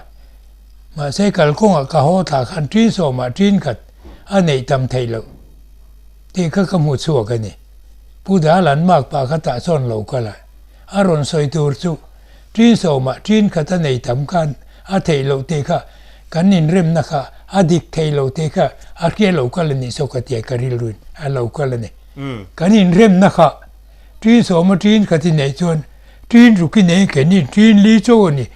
mahse kalkawngah ka haw thlah khan ṭin sawmah ṭin khat a neih tam theih loh tih kha ka hmu chhuak a ni. Pu Dalan mak pah kha tah sawn lo kal a, a rawn sawi tur chu ṭin sawmah ṭin khat a nei tam khan a theih loh tih kha kan inremna kha a dik thei lo tih kha a hria lo kal a nih saw ka tia ka rilruin a lo kal a ni. Kan inremna kha ṭin sawma ṭin khat i neih chuan ṭin ruk i nei keini ṭin li chaw a ni.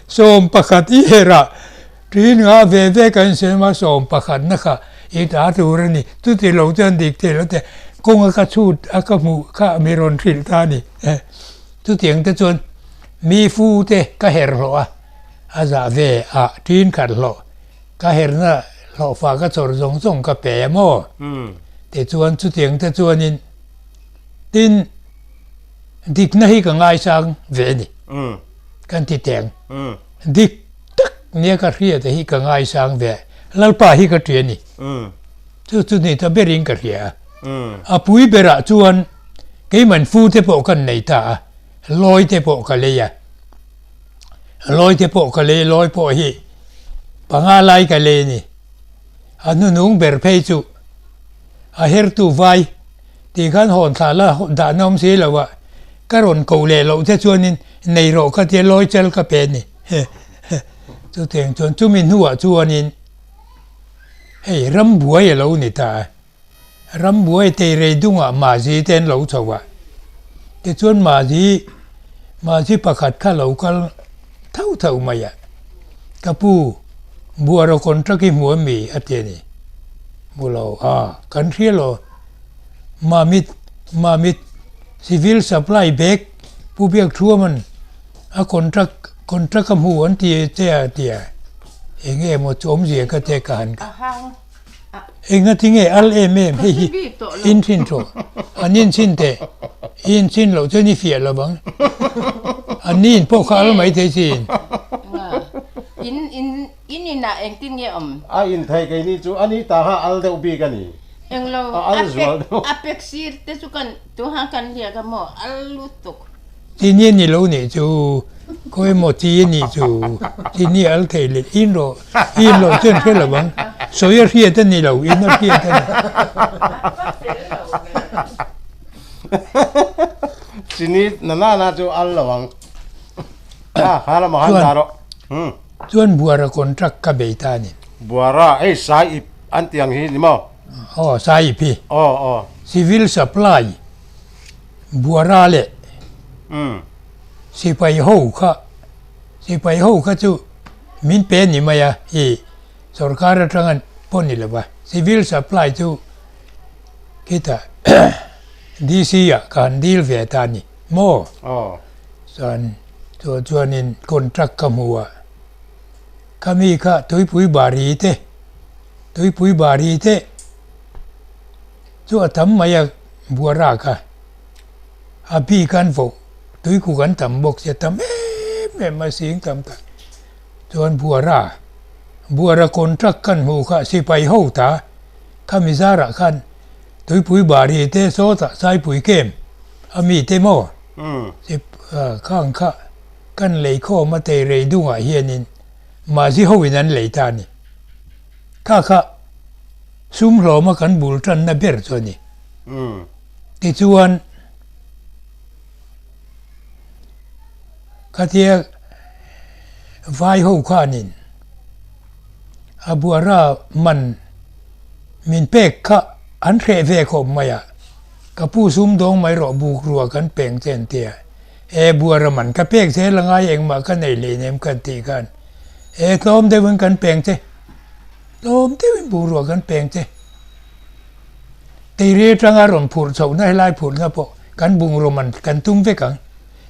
11 i herah Ṭin nga ve ve kan sem a, 11na kha i ta tur a ni. Chuti lo chuan dik thei lo te kawnga ka chhut a ka hmuh kha mi rawn hrilh ta a ni. Chutiang te chuan mi fu te ka her hlawh a, a zah ve a ṭin khat hlawh ka herna hlawhfa ka chawr zawng zawng ka pe a maw? Tichuan chutiang te chuanin tin dikna hi ka ngaisang ve a ni kan ti teng. Dik tak nia ka hria te hi ka ngaisang ve, Lalpa hi ka ṭi a ni. Chu chu ni ta berin ka hria a. A pui berah chuan keiman fu te pawh kan nei ta a, lawi te pawh ka lei a. Lawi te pawh ka lei, lawi pawh hi panga lai ka lei a ni. A hnunung ber phei chu a hertu vai tih khan hawn thlah la dahna awm si lo a, ka rawn koh leh loh te chuanin nei rawh ka tia lawi chal ka pe a ni. Chutiang chuan chumi hnuah chuanin hei rambuai a lo ni ta a, rambuai teirei dungah mahzi te an lo chho a, tichuan mahzi mahzi pakhat kha lo kal thauh thauh mai a, ka pu buara contract i hmu a mi a ti a ni, hmu lo a kan hria lo Mamit Mamit civil supply bag Pu Biakthuaman A contract contract a hmu an ti che a ti a, eng nge maw chu awmzia ka te ka han Enga ti nge al em em hei hi in thin tawh an in chhin teh i in chhin loh chuan i fiah lo vang an ni in pawh kha al mai thei sin. In in in inah engtin nge awm? A in thei keini chu a ni ta kha al deuh bik a ni. Englo A al zual deuh. A pek sir te chu kan tuha kan hliak a maw al lutuk. Chini a ni lo nih chu, khawi emaw chi a nih chu, chini al thei leh in rawh, i in loh chuan hre lo ang, sawi a hriat a ni lo, in a hriat a ni. Chini na na na chu al lo ang, a ha lamah khan dah rawh. Chuan Buara contract ka bei ta a ni. Buara, hei sai ip an tih ang hi ni maw? Aw, sai ip hi. Aw, aw. Civil supply. Buara leh sipai ho kha sipai ho kha chu min pe ni mai a i sorkar atanga pawh ni lova civil supply chu khitah DC ah ka han deal ve ta a ni maw chuan chu chuanin contract ka hmu a khami kha tuipui bari te tuipui bari te chu a tam mai a. Buara kha a bik an voh tuikuk an tam bawk sia tam em em a sing tam tak chuan Buara Buara contract kan hmuh kha sipai ho ta khami zarah khan tuipui bari te sawtah saipui kem a mi te maw khang kha kan lei khawm a teirei dungah hianin mahni hoin an lei ta a ni kha kha. Sum hlawma kan bul tanna ber chu a ni. Tichuan, khatia vai ho khanin A buara man min pek kha an hreh ve khawp mai a, ka pu sumdawng mai rawh buk rua kan peng che an ti a, e buara man ka pek zel a ngai engmah ka nei hleinem ka tih khan e tlawm deuhin kan peng che, tlawm deuhin buk rua kan peng che. Teiri atanga rawn phurh chhohna helai phurhna pawh kan bungraw man kan tum vek ang.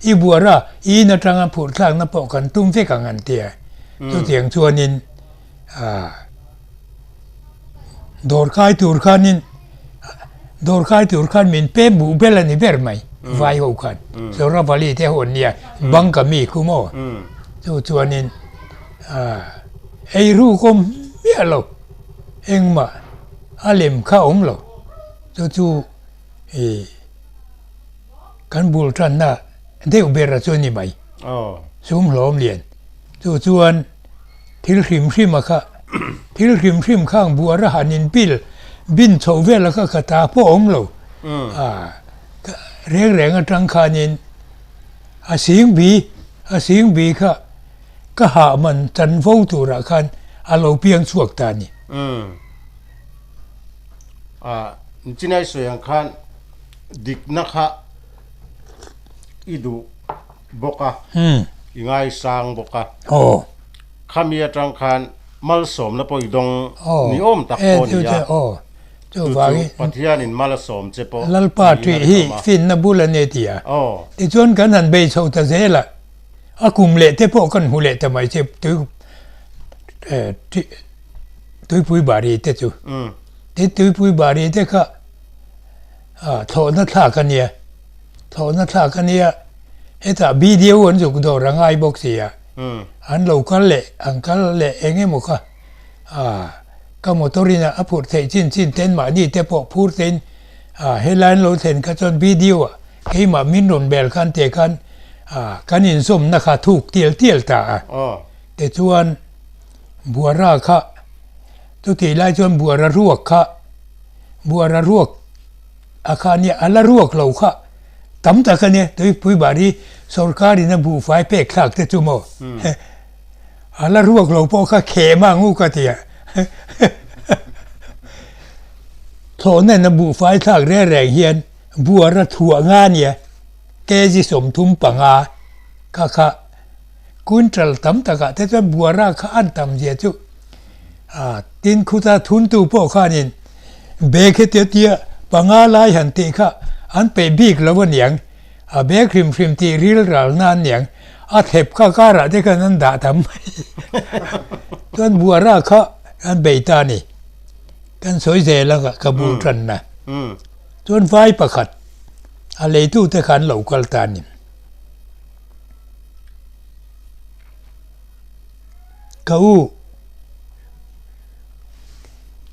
I buara i in atanga phurh thlakna pawh kan tum vek ang an ti a. Chutiang chuanin dawr kai tur khanin dawr kai tur khan min pem buh bel a ni ber mai vai ho khan. Zoravali te ho an nia bank a mi khu maw. Chu chuanin eiruk awm miah lo engmah a lem kha awm lo. Chu chu ih. Kan bul tanna deuh ber a chu ni mai. Sum hlawm lian. Chu chuan thil hrim hrim a kha, thil hrim hrim khang buara han in pil bin chhoh vel a kha ka ta pawh awm lo. Reng reng atang khanin a sing bi, a sing bi kha ka hah man chanvo turah khan a lo piang chhuak ta a ni. Chinai sawi ang khan dikna kha i duh bawk a, i ngaisang bawk a. Khami atang khan malsawmna pawh i dawng ni awm tak pawh a ni a. Chu chu Pathianin mal a sawm che pawh Lalpa ṭih hi finna bul a ni ti a. Tichuan kan han bei chho ta zel a, a kum leh te pawh kan hmu leh ta mai che tuipui bari te chu. Tin tuipui bari te kha thlawhna thlak a nia, thlawhna thlak a nia, hetah BDO an zuk dawr a ngai bawk si a, an lo kal leh an kal leh eng emaw kha ka motor in a phurh theih chin chin ten mahni te pawh phur tein helai an lo thlen kha chuan BDO ah keimah min rawn bel khan te khan kan inzawmna kha thuk tial tial ta a, tichuan Buara kha chutih lai chuan Buara ruak kha Buara ruak a kha nia a la ruak lo kha tam tak a nia tuipui bari sorkar in a buhfai pek thlak te chu maw a la ruak lo pawh kha khem ang u ka ti a thlawhna in a buhfai thlak reng reng hian Buara thuah nga nia kg 35 kha kha. Quintal tam takah te chuan buara kha an tam zia chu a tin khuta thuntu pawh khanin bag hetia tia panga lai han tih kha an peih bik lo aniang, a bag hrim hrim tih ril ral na aniang, a thlep kha karah te khan an dah tam mai chuan buara kha an bei ta a ni. Kan sawi zel a ka bul tanna chuan vai pakhat a leitute kha an lo kal ta a ni. Ka u,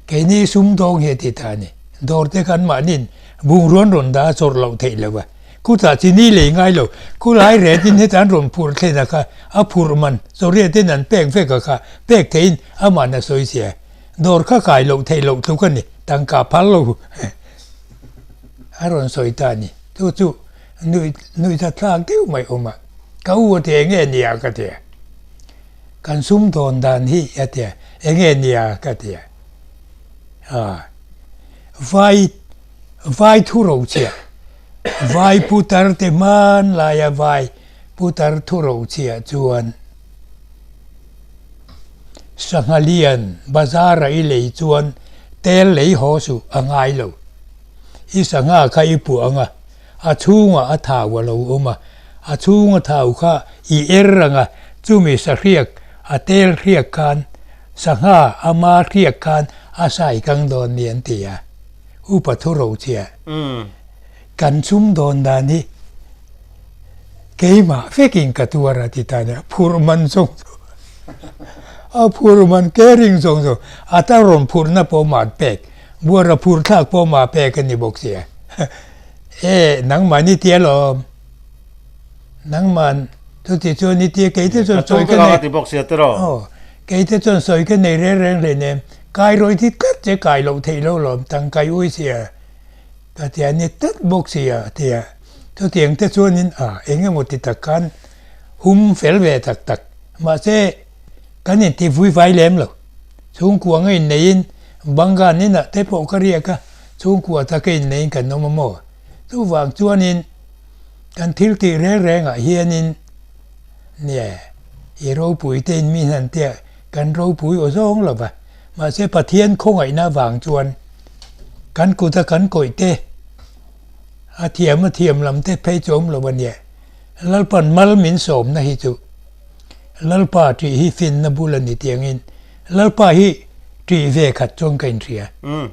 keini sumdawng hi a ti ta a ni. Dawr te khan mahniin bungrawn rawn dah a chawrh loh theih lo a. Kutah chini lei ngai lo, khulai retin heta an rawn phurh thlen a kha, a phurh man chawriatin an pek vek a kha, pek theihin aman a sawi sia. Dawr kha kai loh theih loh tluk a ni, tangka phal lo a rawn sawi ta a ni. Chu chu Nui nui ta thlak deuh mai awm a, ka u a ti enge nia ka ti a, kan sum dawn dan hi a ti a, enge nia ka ti a, a vai vai thu ro chhiah vai putar te hman laia vai putar thu ro chhiah chuan sangha lian bazar a i lei chuan tel lei haw suh a ngai lo. I sangha kha i puah ang a, a chhungah a thau a lo awm a, a chhunga thau kha i er ang a, chumi sahriak a tel hriak khan sangha a ma hriak khan a sai kang dawn ni an ti a, upa thu rochhia kan chhum dawn dan hi keimah vekin ka tuar a ti ta nia, phurh man zawng zawng a phurh man caring zawng zawng a ta rawn phurhna pawh mah pek. Buara phur thlak pawh mah pek a ni bawk sia. E, nangmah ni tia lawm. Nangmah chuti chuan ni tia kei te chuan sawi ka nei. Ti bawk sia tiraw. Aw, kei te chuan sawi ka nei reng reng hleinem. Kai rawi thi tlat che kai loh theih lo lawm, tangkai ui sia. Ka tia ni tlat bawk sia tia. Chutiang te chuanin a eng emaw ti tak khan hum fel ve tak tak. Mahse, kan inti vui vai lem lo. Chhungkua nga inneiin Bangan inah te pawh ka riak a, chhungkua taka inneiin kan awm a maw? Chuvang chuanin kan thil tih reng rengah hianin nia i ropui te in mi hnan tia kan ropui aw zawng lo va, mahse Pathian khawngaihna avang chuan kan kuta kan kawih te a thiam a thiam lam te phei chu awm lo a nia. Lalpan mal min sawmna hi chu Lalpa tih hi finna bul a ni tiangin Lalpa hi tih ve khat chuan ka inhria.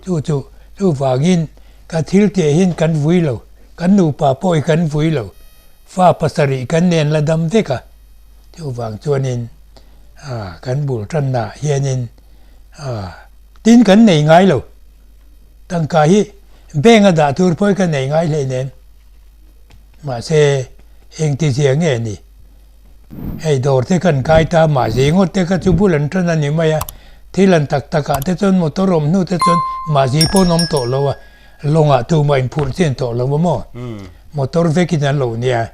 Chu chu chuvangin ka thil tih hian kan vui lo, kan nupa pawh hi kan vui lo, fa pasarih kan nen la dam vek a. Chuvang chuanin kan bul tannaah hianin tin kan nei ngai lo. Tangka hi bank a dah tur pawh hi ka nei ngai hleinem. Mahse engtizia nge ni? Hei dawr te kan kai ta mahzi ngawt te kha chu bul an tan a ni mai a, thil an tak tak ah te chuan motor awm hnu te chuan mahzi pawh an awm tawh lo a, lawng ah tumah in phurh chin tawh lo a maw? Motor vek in an lo nia,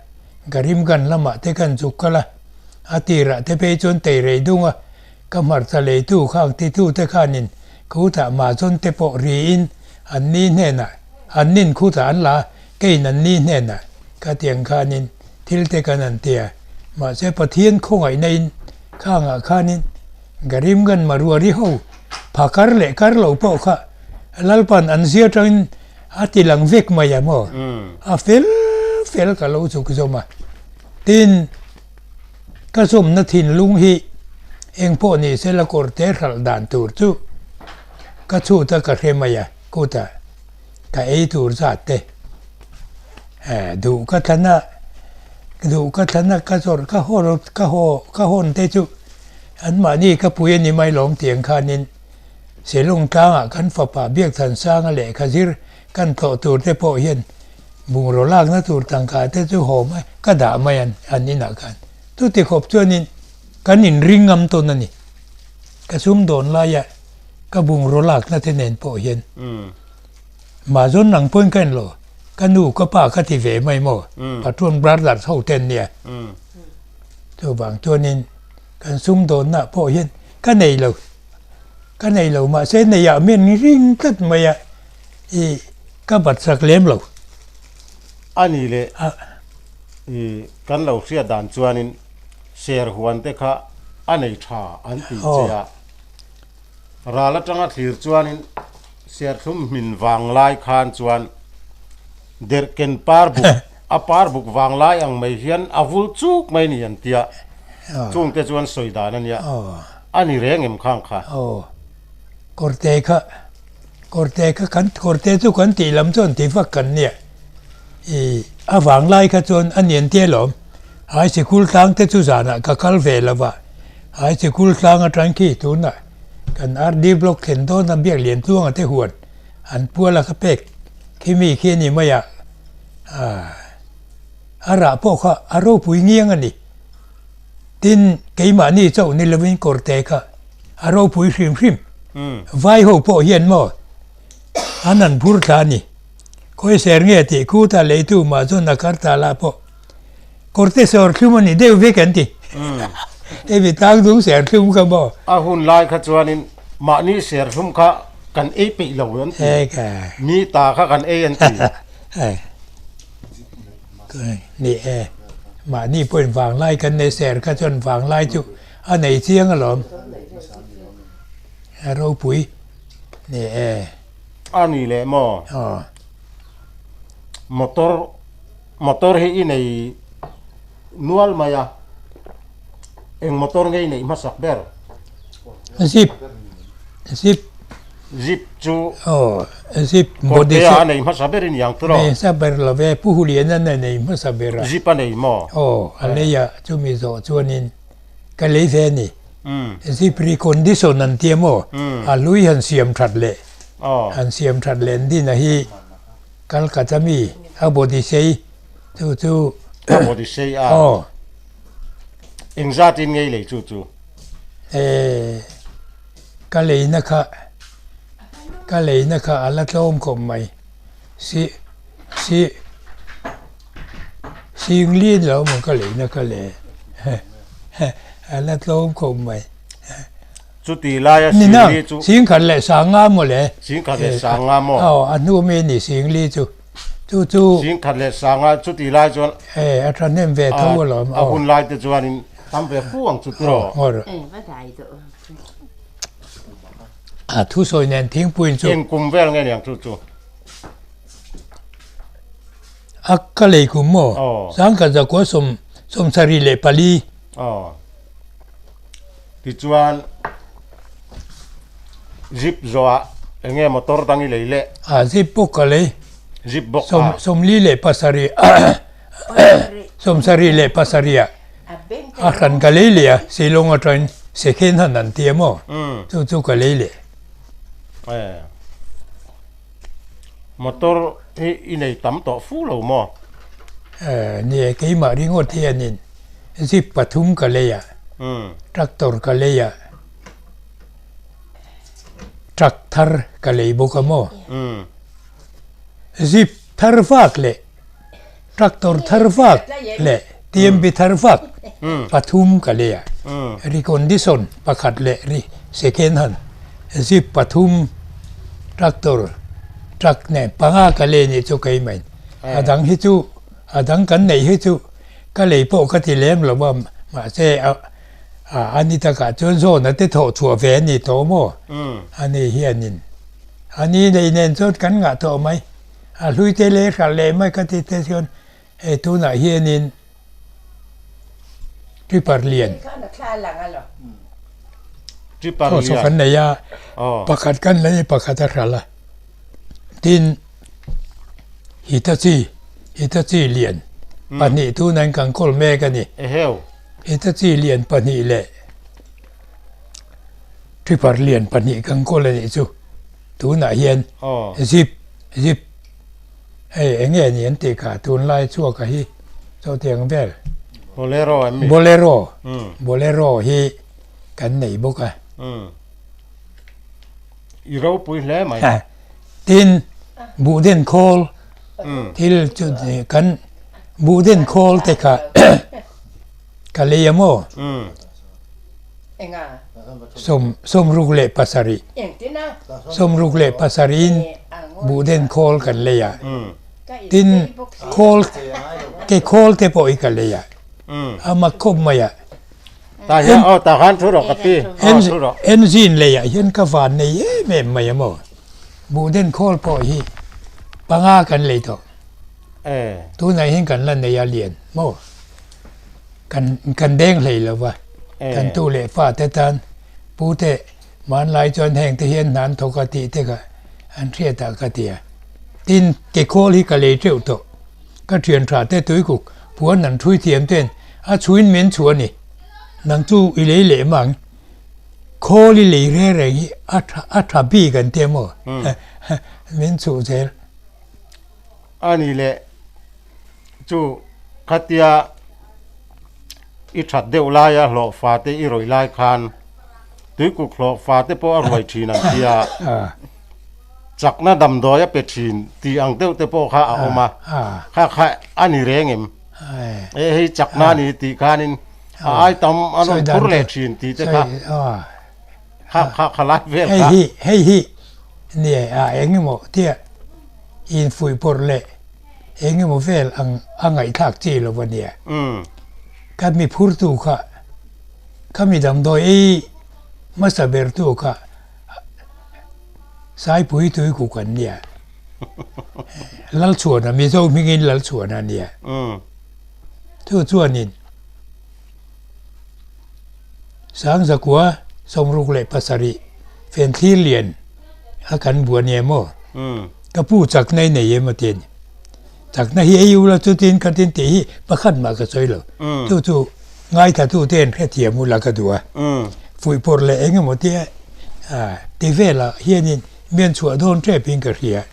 Karimganj lamah te khan zuk kal a, a tir ah te phei chuan teirei dung a, ka hmarcha leitu khang titu te khanin khutah mahzawn te pawh riin an ni hnenah an nin khutah an la a, Keiin an ni hnenah ka tiang khanin thil te kan an ti a, mahse Pathian khawngaihna in khangah khanin Garimgan Maruari ho pha kar leh kar lo pawh kha Lalpan an zia tangin a ti lang vek mai a maw? A fel fel ka lo chuk zawm a. Tin, ka zawmna thinlung hi engpawh ni sela kawrte hralh dan tur chu ka chhut a ka hre mai a, kutah. Ka ei tur zat te duh ka thlan a, duh ka thlan a ka zawrh ka haw ka haw ka hawn te chu anmahni ka pui a ni mai lawm tiang khanin Shillong tlangah kan fapa Biakthansanga lehkha zir kan tlawh tur te pawh hian bungraw lakna tur tangka te chu haw mai ka dah mai an an inah khan chuti khawp chuanin kan inring ngam tawn a ni ka sumdawn laia Ka bungraw lakna te nen pawh hian mahzawn ang pawhin ka en lo, ka nu ka pa ka ti ve mai maw, Patron Brothers ho te an nia. Chuvang chuanin kan sumdawnna pawh hian ka nei lo, ka nei lo mahse neiah mian ring tlat mai a, i ka bat sak lem lo. A ni leh i kan lo hriat dan chuanin serhuan te kha a nei tha an ti che a. Ral atanga thlir chuanin Serthlum hmin vanglai khan chuan derhken par buk, a par buk vanglai ang mai hian a vul chuk mai ni an tia. Chungte chuan sawi dan a nia. A ni reng em khang kha? Aw, kawrte kha, kawrte kha kan, kawrte chu kan tih lam chuan ti vak kan nia. I a vanglai kha chuan a nian tia lawm. Hai sikul tlang te chu zanah ka kal ve lo va. Hai sikul tlang atang khi tunah kan RD Block thlen dawn a biak lian tluanga te huan an pual a ka pek khi mi khi a ni mai a, a rah pawh kha a ropui ngiang a ni. Tin, keimahni chauh ni lovin kawrte kha a ropui hrim hrim. Vai ho pawh hian maw an han phur thla a ni. Khawi ser nge tih khuta leitu mah chuan a kar ta lah pawh Kawrte serthlum a ni deuh vek an ti. Hemi tlangdung serthlum kha maw? A hun lai kha chuanin mahni serthlum kha kan ei peih lo an ti. Mi ta kha kan ei an ti. Ni e, mahni pawhin vanglai kan nei ser kha chuan vanglai chu a nei chiang alawm. A ropui. Ni e. A ni leh maw? Motor Motor hi i nei nual mai a, eng motor nge i neih hmasak ber? Zip, zip. Zip chu Aw, zip body Kawrtea a nei hmasa ber i ni ang tiraw? Nei hmasa ber lo ve, Pu Huliana a nei hmasa ber a. Zip a nei maw? Aw, a lei a, chumi zawh chuanin ka lei ve a ni. Zip recondition an tia maw? A hlui han siam that leh, han siam that leh an din a hi. Calcutta mi a body sei chu chu. A body sei a. Aw. Engzat in ngei lei chu chu? Eh, ka leina kha, ka leina kha a la tlawm khawp mai. Si, si, singli ni lo maw ka leina kha le. A la tlawm khawp mai. Chuti laia Singli chu. Singkhat leh Sanga maw le? Singkhat leh Sanga maw? Aw, a hnu mi ni Singli chu. Chu chu. Singkhat leh Sanga chuti lai chuan. E, a thahnem ve tho alawm. A hun lai te chuanin tam ve fu ang chu tiraw. Aw, ngaw. A thusawi nen thingpuiin chu. Eng kum vel nge niang chu chu? A ka lei kum maw? Sangkhat zakua sawm sawmsarih leh pali. Aw. Tichuan zip zawhah eng nge motor dang i lei leh? A zip bawk ka lei. Zip bawk a. Sawmli leh pasarih sawmsarih leh pasarih ah a hran ka lei leh a, Shillong atangin second hand an ti a maw? Chu chu ka lei leh. Motor hi i nei tam tawh fu lo maw? Ni e, keimah ringawt hianin Zip pathum ka lei a, tractor ka lei a, truck thar ka lei bawk a maw? Zip thar vak leh tractor thar vak leh TMB thar vak pathum ka lei a, recondition pakhat leh second hand zip pathum tractor truck nen panga ka lei nih chu keimah in a dang hi chu a dang kan neih hi chu Ka lei pawh ka ti lem lo a, mahse a a ni takah chuan zawhna te thawh chhuah ve a ni tawh maw? A ni hianin a ni nei nen chuan kan ngah tawh mai, a hlui te leh hralh leh mai ka ti te chuan hei tunah hianin Tripper lian thawh chhuah kan nei a, pakhat kan lei pakhat a hralh a, tin. Hitachi, Hitachi lian pahnih tunain kan kawl mek a ni. Hitachi lian pahnih leh Tripper lian pahnih kan kawl a nih chu. Tunah hian zip, zip hei eng nge ni an tih kha tunlai chhuaka hi chawhtiang vel. Bolero em mi? Bolero, Bolero hi kan nei bawk a. I ropui hle mai. Tin, buhden khawl thil chu kan buhden khawl te kha ka lei a maw? Sawm sawmruk leh pasarih sawmruk leh pasarihin buhden khawl kan lei a. Tin, khawl ke khawl te pawh hi ka lei a. A mak khawp mai a. Tah hian aw tah khan thu rawh ka pi aw thu rawh. Engine leiah hian ka van nei em em mai a maw? Buhden khawl pawh hi panga kan lei tawh. Tunah hian kan la nei a lian maw? Kan kan deng hlei lo va, kan tu leh fa te tan pu te hmanlai chuan heng te hian hna an thawk a tih te kha an hriat ah ka ti a. Tin, ke khawl hi ka lei teuh tawh. Ka thian tha te tuikuk puan an thui thiam ten a chhuin min chhuah a ni. Nang chu i lei leh mang. Khawl i lei reng reng hi a tha a tha bik an ti maw? Min chhuh zel. A ni leh chu khatia i that deuh laia hlawhfa te i rawih lai khan tuikuk hlawhfa te pawh a ruai thin an tia. Chakna damdawi a pe thin tih ang deuh te pawh kha a awm a, kha kha a ni reng em? E hei chakna a ni tih khanin a ai tam an rawn phur leh thin tih te kha kha kha kha lai vel kha. Hei hi hei hi nia a eng emaw tia infuih pawrh leh eng emaw vel ang a ngaihthlak chi lo a nia. Ka mi phurtu kha ka mi damdawi ei hmasa bertu kha Saipui tui kuk an nia. Lalchhuana, Mizo hmingin Lalchhuana a nia. Chu chuanin Sangzakua sawmruk leh pasarih Fenthlir lian a kan bua nia maw? Ka pu chakna i nei em a ti a ni. Chakna hi ei ula chutin khatin tih hi pakhat mah ka sawi lo. Chu chu Ngaithlatute an hrethiam ula ka duh a, fuihpawrh leh eng emaw te ti velah hianin mian chhuah dawn tepin ka hria.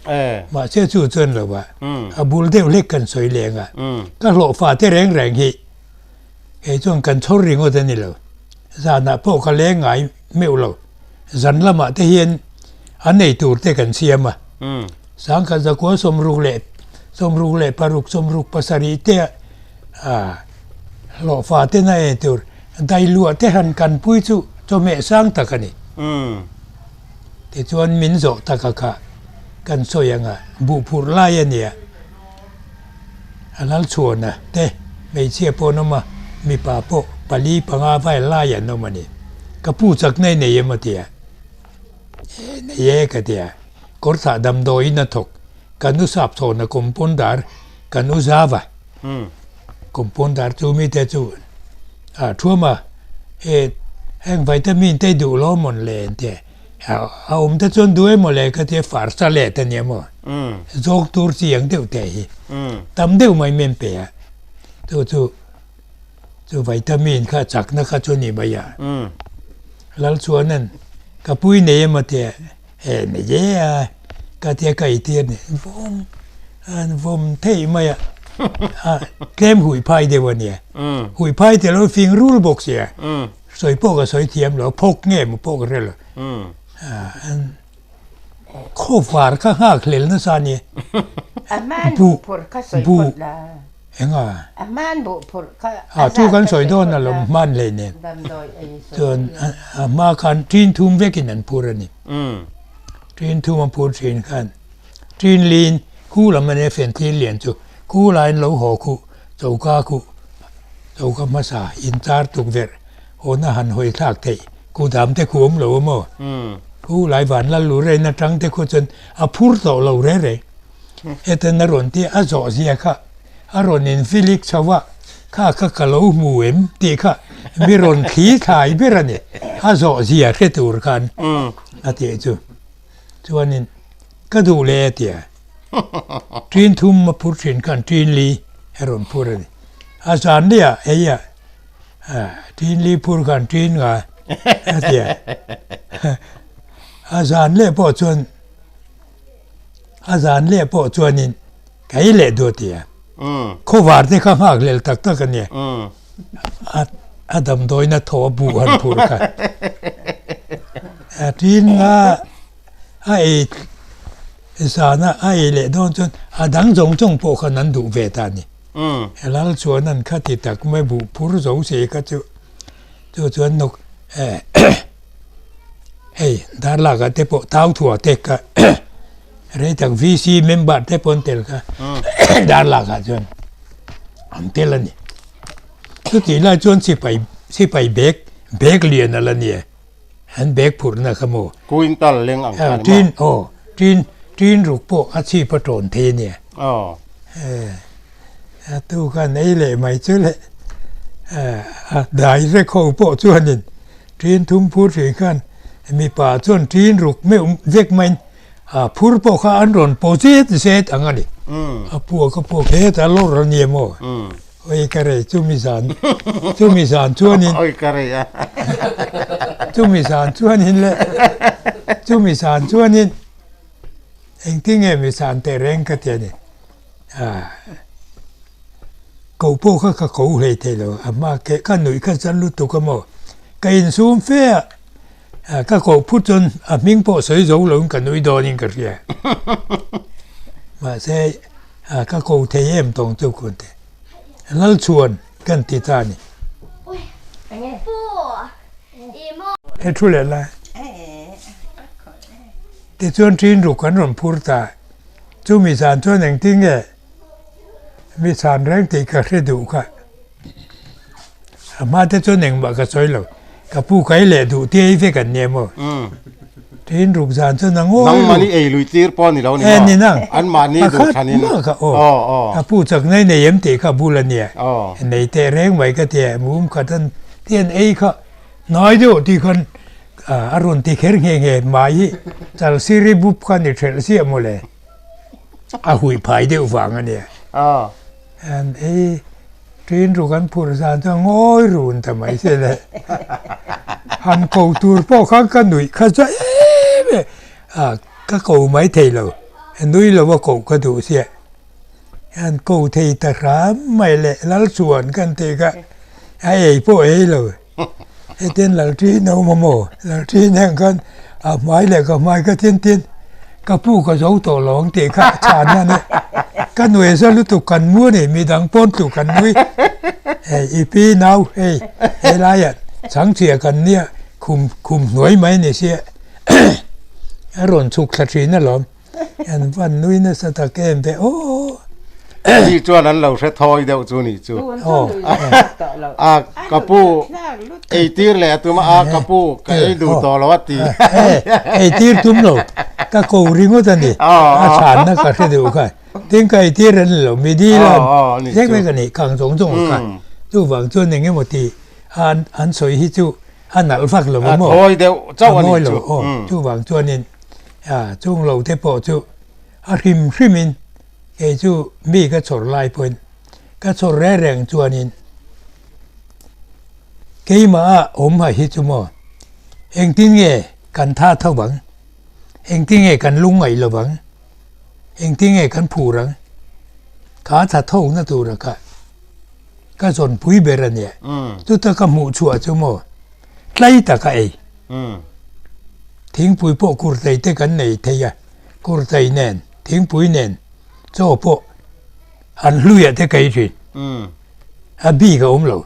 Mahse chu chuan lo a, a bul deuh hlek kan sawi leng a, ka hlawhfa te reng reng hi kei chuan kan chhawr ringawt a ni lo. Zanah pawh ka leng ngai meuh lo. Zan lamah te hian an ei tur te kan siam a, sangkhat zakua sawmruk leh sawmruk leh paruk sawmruk pasarih te a hlawhfa te na ei tur dailuah te han kanpui chu. Chawhmeh sang tak a ni. Tichuan min zawh taka kha kan sawi anga buh phurh lai a nia. A Lalchhuana te hmeichhia pawh an awm a, mipa pawh pali panga vai lai an awm a ni. Ka pu chakna i nei em a ti a. E nei e ka ti a. Kawrthah damdawiin a thawk. Kan u Sapchhawna compounder kan u Zava compounder chu mite chu a thuam a, e heng vitamin te duh lo mawn le an ti a, a awm te chuan duh emaw le ka ti a, far sa let a nia maw, zawk tur chi ang deuh te hi tam deuh mai men pe a, chu chu chu vitamin kha chakna kha chu a ni mai a, Lalchuanan ka pui nei emaw tia. He ni e a, ka tia ka eitir ni, vawm an vawm theih mai a, a tlem hui phai deuh a nia, hui phai tel lo fing rul bawk sia, sawi pawh ka sawi thiam lo, phawk nge maw pawh ka hre lo, an khawvar kha nghak hlel nasa a nia, buh buh. Enga? A hman buh phurh kha a chu kan sawi dawn a lawm hman hlei nen. Chuan a hma khan ṭin thum vekin an phur a ni. Ṭin thum an phur ṭhin khan ṭin lin khu lam a nia fenthir lian chu khu laiin lo haw khu choka khu choka hmasa inchar tukverh hawna han hawi thlak theih khu dam te khu awm lo a maw? Khu lai van lal lu rein atang te khu chuan a phur tawh lo reng reng. Heten a rawn ti a zawh zia kha a rawn in filik chho a, kha kha ka lo hmu em tih kha mi rawn thli thlai ber a ni, a zawh zia hre tur khan a tih chu. Chuanin ka duh leh a ti a, ṭin thum a phur ṭhin khan ṭin li a rawn phur a ni. A zan leh ah hei ah ṭin li phur khan ṭin nga a ti a, a zan leh pawh chuan A zan leh pawh chuanin ka ei leh duh a ti a. Khawvar te kha nghak hlel tak tak a nia. A damdawina thaw a buh han phur kha. A tin a a ei zana a ei leh dawn chuan a dang zawng zawng pawh khan an duh ve ta a ni. Lal chuan an kha ti tak mai buh phur zo si kha chu chu chuan nawk Hei darlak ah te pawh tau thuah te kha rei tak VC member te pawh an tel kha darlak ah chuan an tel a ni. Chutih lai chuan sipai sipai bag bag lian a la nia an bag phurhna kha maw. Quintal leng ang kha ni maw? Tin aw tin tin ruk pawh a chhip a tawn thei a nia. A tu khan ei leh mai chu le a dai vek ho pawh chuanin Ṭin thum phur ṭhin khan mipa chuan ṭin ruk meuh vek maiin a phur pawh kha an rawn paw zet zet ang a ni. A puak a puak hetah lawr a ni emaw? Oi ka rei chumi zan chumi zan chuanin Oi ka rei a chumi zan chuanin le chumi zan chuanin engtinge mi zan teh reng ka ti a ni. Ko pawh kha ka ko hlei thei lo, a hma ke ka nuih kha zan lutuk a maw? Ka insum fe a, ka koh phut chuan a hming pawh sawi zo loin ka nui dawnin ka hria. Mahse, ka ko thei em tawng chu kun te. Lalchhuan kan ti ta a ni. He thu leh lai. Tichuan ṭin ruk an rawn phur ta. Chumi zan chuan engtin nge mi chhan reng tih ka hre duh kha. A hma te chuan engmah ka sawi lo. Ka pu ka ei leh duh tia ei vek an nia maw? Tiin ruk zan chuan a ngawi Nangmah ni ei lui tir pawh a ni lo ni maw? E ni nang. Anmahni duh thanin. Pakhat mah kha aw. Ka pu chak nei nei em tih kha bul a nia. Nei teh reng mai ka ti a, mum khat an tian ei kha hnai deuh tih khan a rawn ti kher nghe nghe mai hi chal siri bup kha ni thelh ziah maw le. A hui phai deuh vang a nia. An ei ṭin ruk an phurh zan chuan ngawi run ta mai se le. Han ko tur pawh khan ka nuih kha za em em a, ka ko mai thei lo. Nui lo a koh ka duh chiah. Han ko thei ta hram mai le Lalchuan kan tih kha a ei pawh ei lo. Hetin Lalṭin a awm a maw? Lalṭin heng khan a hmai leh ka hmai ka tin tin ka pu ka zo tawh lo ang tih kha a chhan a ni. Ka nuai za lutuk kan mu a ni, midang pawn tlu kan nui. Hei i pi nau hei helaiah chhangchhia kan nia. Khum khum hnuai mai ni sia a rawn chhuk thla thin alawm an van nui nasa tak em ve aw. Mi chuan an lo hre thawi deuh chu ni chu. A ka pu ei tir leh a tum a a ka pu ka ei duh tawh lo a ti. Ei tir tum lo ka ko ringawt a ni a chhanna ka hre deuh kha tin ka ei tir a ni lo mi dil a vek vek a ni kang zawng zawng kha chuvang chuan eng emaw ti an an sawi hi chu a nalh vak lo a maw? A thawi deuh chauh a nih chu. Aw, chuvang chuanin chung lo te pawh chu a hrim hrimin kei chu mi ka chhawr lai pawhin ka chhawr reng reng chuanin keimah a awm ha hi chu maw engtin nge kan tha tho vang, engtin nge kan lungngaih lo vang, engtin nge kan phur ang, kha tha tho na tura kha. Ka zawnpui ber a nia. Chuta ka hmuh chhuah chu maw tlai tak a ei. Thingpui pawh kurtai te kan nei thei a, kurtai nen, thingpui nen chaw pawh an hluiah te ka ei thin. A bik a awm lo.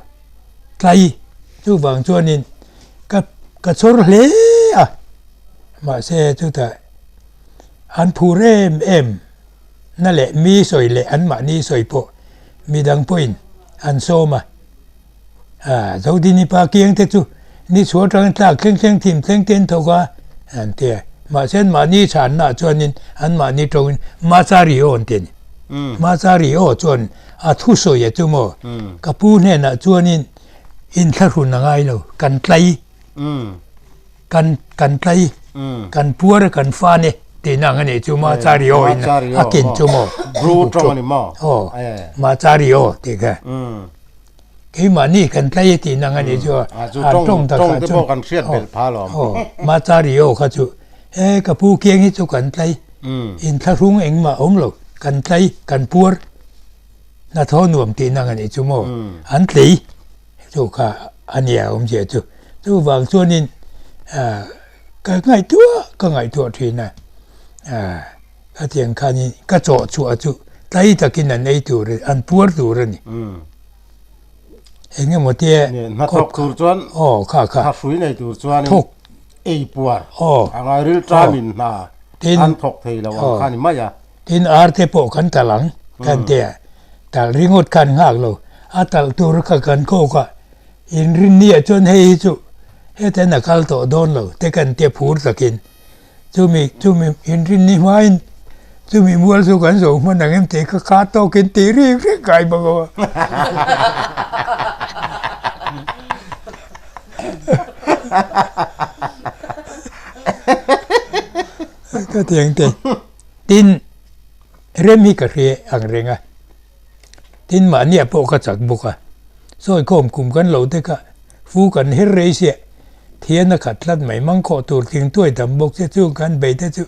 Tlai chuvang chuanin ka ka chhawr hle a, mahse chutah an phur em em. Na leh mi sawi leh anmahni sawi pawh midang pawhin an sawm a. Aa, Zodini pa kiang te chu ni chhuah atangin tlak thleng thleng thim thleng te an thawk a, an ti a. Mahse anmahni chhannaah chuanin anmahni tawngin Machari aw an ti a ni. Machari aw chuan a thusawi a chu maw? Ka pu hnenah chuanin inthlahrun a ngai lo, kan tlai. Kan kan tlai kan puar a kan fan e tihna ang a nih chu Machari aw in a ken chu maw Bru tawng a ni maw aw Machari aw tih kha keimahni kan tlai e tihna ang a nih chu a chu tawng tak te pawh kan hriat belh pha alawm aw Machari aw kha chu e ka pu kiang hi chu kan tlai inthlahrung engmah awm lo kan tlai kan puar hnathawh nuam tihna ang a nih chu maw an tlei. Chu kha a nia awmzia chu. Chuvang chuanin ka ngaihtuah ka ngaihtuah thin a, khatiang khanin ka chawh chhuah chu tlai takin an ei tur an puar tur a ni. Eng emaw te hnathawk tur chuan aw kha kha thahrui nei tur chuanin thawk ei puar aw a ngai rilṭamin hna an thawk thei lo ang kha ni mai a. Tin ar te pawh kan talh ang kan ti a, talh ringawt khan nghak lo, a talh tur kha kan kawk a, inrinni ah chuan hei hi chu hetian a kal tawh dawn lo te kan tia phur takin chumi chumi inrinni hmain chumi mual chu kan zo hman ang em tih kha kha tawkin tih rik rik ngai bawk a. Ka ti ang te. Tin, rem hi ka hre ang reng a, tin mahniah pawh ka chak bawk a, sawi khawm kum kan lo te kha fu kan her rei siah, thian a khat tlat mai, mangkhawh tur thing tuai tam bawk che chung kan bei te chu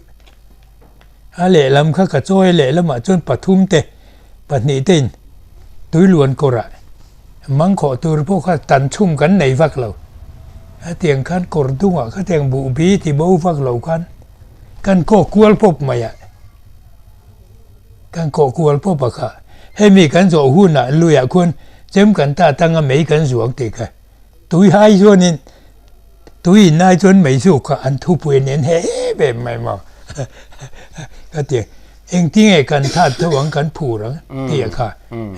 a lehlam kha ka chawi a lehlamah chuan pathum te pahnih te in tui luan kawrah mangkhawh tur pawh kha tan chhum kan nei vak lo, hetiang khan kawr dungah khatiang buhbi ti bo vak lo khan. Kan kawh kual pawp mai a, kan kawh kual pawp a kha. Hemi kan zawh hunah luiah khuan chem kan ta tanga mei kan zuang tih kha tui hai chuanin tui in ai chuan mei zuk kha an thupui nen he em em mai maw ka ti. Engtinge kan that tho ang kan phur ang tih a kha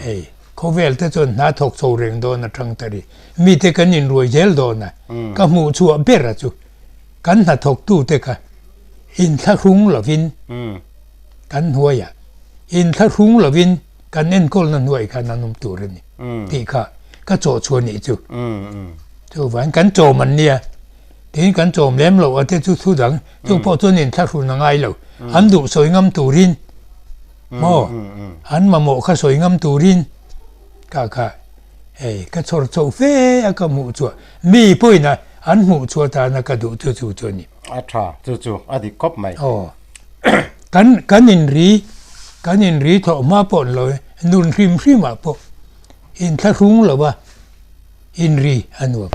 hei khawvel te chuan hna thawk chho reng dawn atang ta ri. Mite kan inruai zel dawn a, ka hmuh chhuah ber a chu. Kan hnathawktute kha inthlahrung lovin kan hnuaiah, inthlahrung lovin kan enkawlna hnuai khan an awm tur a ni tih kha ka chawh chhuah nih chu. Chuvangin kan chawm an nia, tin kan chawm lem loh a te chu thu dang, chu pawh chuan inthlahrun a ngai lo. An duh sawi ngam turin maw, an mamawh kha sawi ngam turin kha kha hei ka chhawr chhoh fe a ka hmuh chhuah mi pawhin a an hmuh chhuah tana ka duh chu chu chu a ni. A tha chu chu a dik khawp mai. Aw kan kan inri kan inri thawh hma pawh an lo e nun hrim hrim ah pawh inthlahrung lo va inri a nuam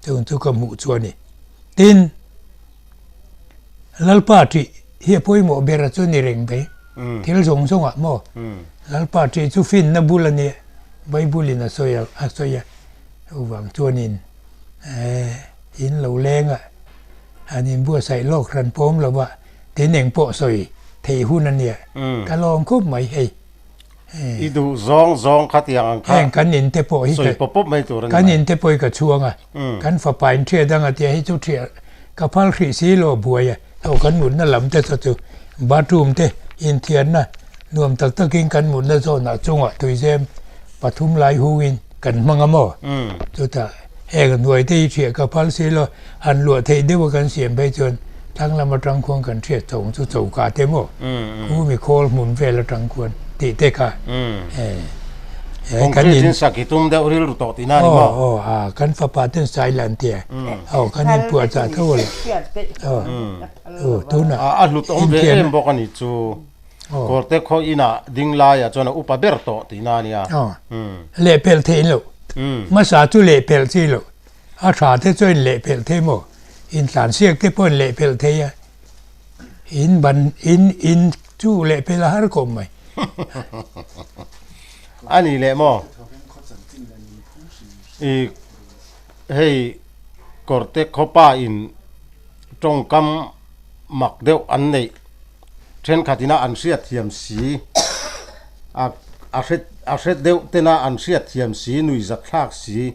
chung chu ka hmuh chu a ni. Tin Lalpa tih hi a pawimawh ber a chu ni reng mai thil zawng zawng ah maw Lalpa tih chu finna bul a nia Bible in a sawi a a sawi a chuvang chuanin. In lo leng a, an inbuatsaih lawk hran pawm lo va, tin eng pawh sawi theih hun a nia. Ka lawm khawp mai hei. I duh zawng zawng kha tiang ang kha. Heng kan in te pawh hi sawi pawp pawp mai tur a ni mai. Kan in te pawh hi ka chhuang a, kan fapa in ṭhiah dang a tia hei chu ṭhiah ka phal hrih si lo buai a, aw kan mutna lam te saw chu bathroom te inthiarna nuam tak takin kan mutna zawnah chungah tuizem pathum lai hungin kan hmang a maw? Chutah heng hnuai te hi ṭhiah ka phal si lo, han luah theih deuh a kan siam phei chuan thlang lam atang khuan kan ṭhiat chho chu choka te maw? Khu mi khawl hmun vel atang khuan tih te kha kan in sak i tum deuh rilru tawh tihna a ni maw? Aw aw kan fapa ten sai lan tia aw kan in puah chah tho a lo aw tunah a hlut awm ve em bawk a ni chu. Kawrte khaw inah ding laiah chuan a upa ber tawh tihna a nia. Lehpelh theih loh. Hmasa chu lehpelh chi loh. A tha te chuan in lehpelh thei maw? Intlansiak te pawh in lehpelh thei a. In ban in in chu lehpelh a har khawp mai. A ni leh maw? I hei kawrte khawpa in tawngkam mak deuh an neih. Thenkhat ina an hriat thiam si, a a hre a hre deuh tena an hriat thiam si, nui zat thlak si,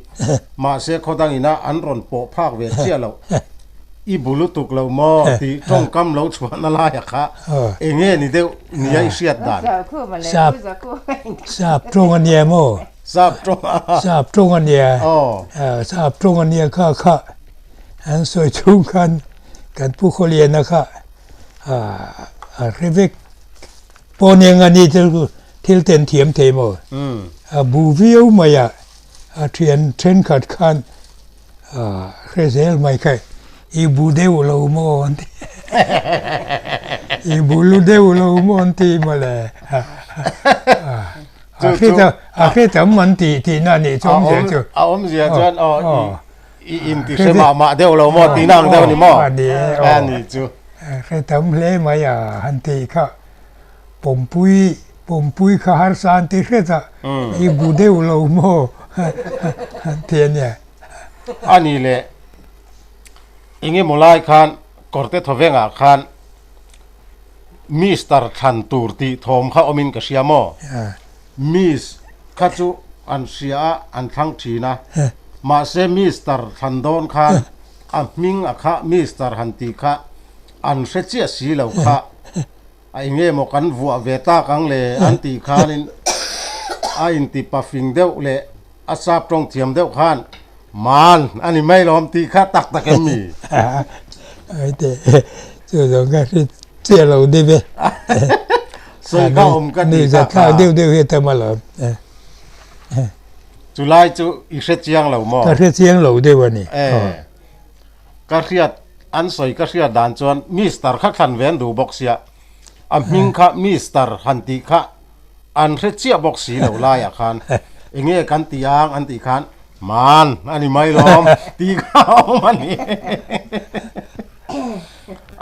mahse khaw dang ina an rawn pawh phak ve chiah loh, i bu lutuk lo maw tih tawngkam lo chhuahna laia kha eng nge ni deuh nia i hriat dan? Sap sap tawng a nia maw? Sap tawng a. Sap tawng a nia. Sap tawng a nia kha kha an sawi chhung khan kan Pu Khawliana kha a hre vek pawn eng a ni chu thil ten thiam thei maw a bu viau mai a a thian thenkhat khan a hre zel mai kha i bu deuh lo maw an ti i bu lu deuh lo maw an ti mawle a hre ta a hre tam an ti tihna a nih chu awmzia chu a awmzia chuan aw I inti hre mah mah deuh lo maw tihna ang deuh a ni maw? A ni e aw. A ni chu. Hre tam hle mai a han tih kha pawmpui pawmpui kha harsa an ti hret a i bu deuh lo maw han ti a nia. A ni le eng emaw lai khan kawrte thawvengah khan Mister thlan tur tih thawm kha awmin ka hria maw? Miss kha chu an hria a, an thlang thin a. Mahse Mister thlan dawn khan a hming a kha Mister han tih kha an hre chiah si lo kha. A eng nge maw kan vuah ve tak ang le an tih khanin a inti pafing deuh leh a sap tawng thiam deuh khan Man a ni mai lawm tih kha tak tak em mi? Aite, chu zawng ka hre chiah lo deuh e. Sawi kha awm ka tih kha kha. Deuh deuh hi tam alawm. Chu lai chu i hre chiang lo maw? Ka hre chiang lo deuh a ni. E, ka hriat, an sawi ka hriat dan chuan Mister kha thlan ve an duh bawk sia, a hming kha Mister han tih kha An hre chiah bawk si lo laiah khan eng nge kan ti ang an tih khan man a ni mai lawm tih kha a awm a ni.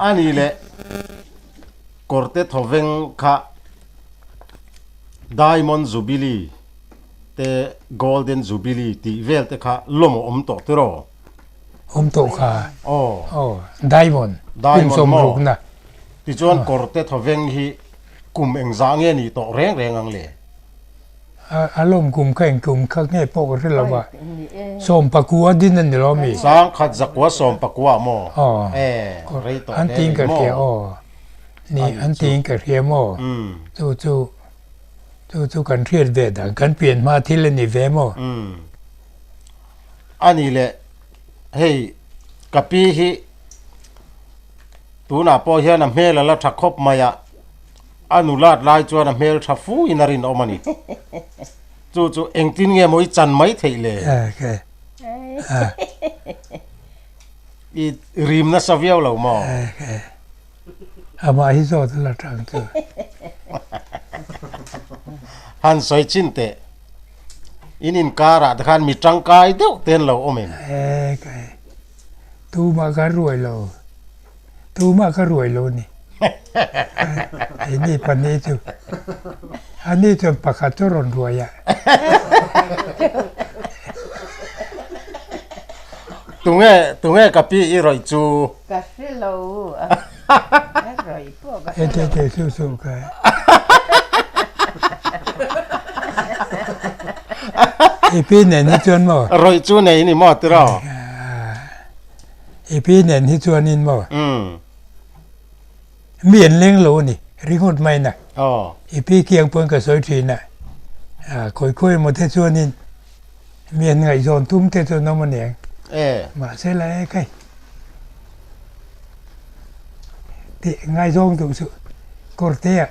A ni leh kawrte thawveng kha Diamond Jubilee te Golden Jubilee tih vel te kha lawm a awm tawh tiraw? Awm tawh kha. Aw. Aw Diamond kum sawmrukna. Tichuan kawrte thawveng hi Kum engzah nge nih tawh reng reng ang le? A lawm kum kha eng kum kha nge pawh ka hre lo va, sawmpakua din a ni lo mi? Sangkhat zakua sawmpakua maw? Aw. E, rei tawh hle ni maw? Aw, ni an tiin ka hria maw? Chu chu, chu chu kan hriat ve dan, kan pian hma thil a ni ve maw? A ni le, hei ka pi hi Tunah pawh hian a hmel a la tha khawp mai a, a nulat lai chuan a hmel tha fu in a rinawm a ni. Chu chu engtin nge maw i chan mai theih le? I rim nasa viau lo maw? Amah hi zawt a la tang chu. Han sawi chin teh. In inkarah te khan mi tangkai deuh te an lo awm em? Tumah ka ruai lo, tumah ka ruai lo ni. Keini pahnih chu, ani chuan pakhat chu rawn ruai a. Tunge tunge ka pi i rawih chu? Ka hre lo a rawih pawh ka hre lo. Te te su su ka. I pi nen hi chuan maw? Rawih chu nei ni maw tiraw? I pi nen hi chuanin maw? Mi an leng lo a ni, ringawt mai na. I pi kiang pawn ka sawi thin a, khawi khawi emaw te chuanin mi an ngaihzawn tum te chu an awm a niang. Mahse la e kai tih ngaizawng duh chu kawrtea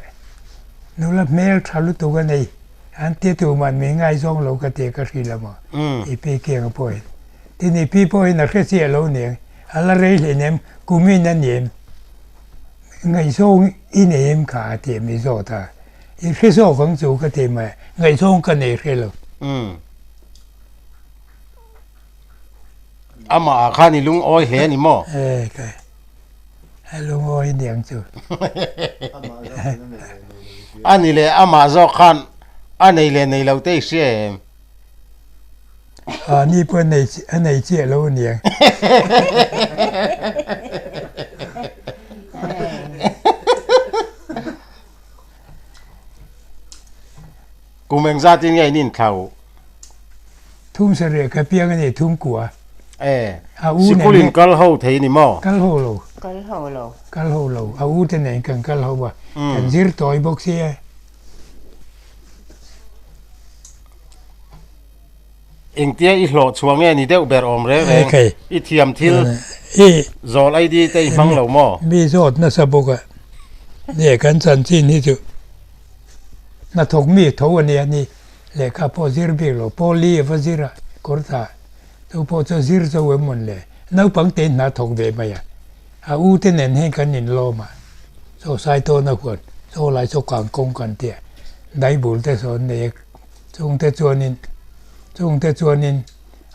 nula hmel tha lutuk a nei an tia tuman min ngaizawng lo ka tia ka hrilh a maw i pi kiang pawhin. Tin i pi pawhin a hre chiah lo niang. A la rei hleinem, kumin a ni em? Ngaihzawng i nei em kha a ti mi zawt a. I hre zawk ang chu ka ti mai, ngaihzawng ka nei hre lo. Umm. Amah ah khan i lungawi hle a ni maw? E ka, a lungawi niang chu. A ni leh amah zawk khan a nei leh nei lo te i hria em? A ni pawh a nei chiah lo aniang. Kum engzat in nge in inthlau? Thum sarih ka piang a ni, thum kua. E, sikul in kal ho thei ni maw? Kal ho lo. Kal ho lo. Kal ho lo. A u te nen kan kal ho a. Kan zir tawi bawk sia. Engtia i hlawh chhuah nge ni deuh ber awm reng reng? I thiam thil zawl ID te i hmang lo maw? Mi zawt nasa bawk a, nge kan chanchin hi chu hnathawk mi tho a nia ni, lehkha pawh zir bik lo, pawl li a va zir a, kawr tha chu pawh chu zir zo em mawn le, naupang te in hna thawk ve mai a, a u te nen hian kan inlawm a, chaw sai tawn a huan, chaw lai chaw kang kawng kan tia, daibul te sawn nei a. Chungte chuanin chungte chuanin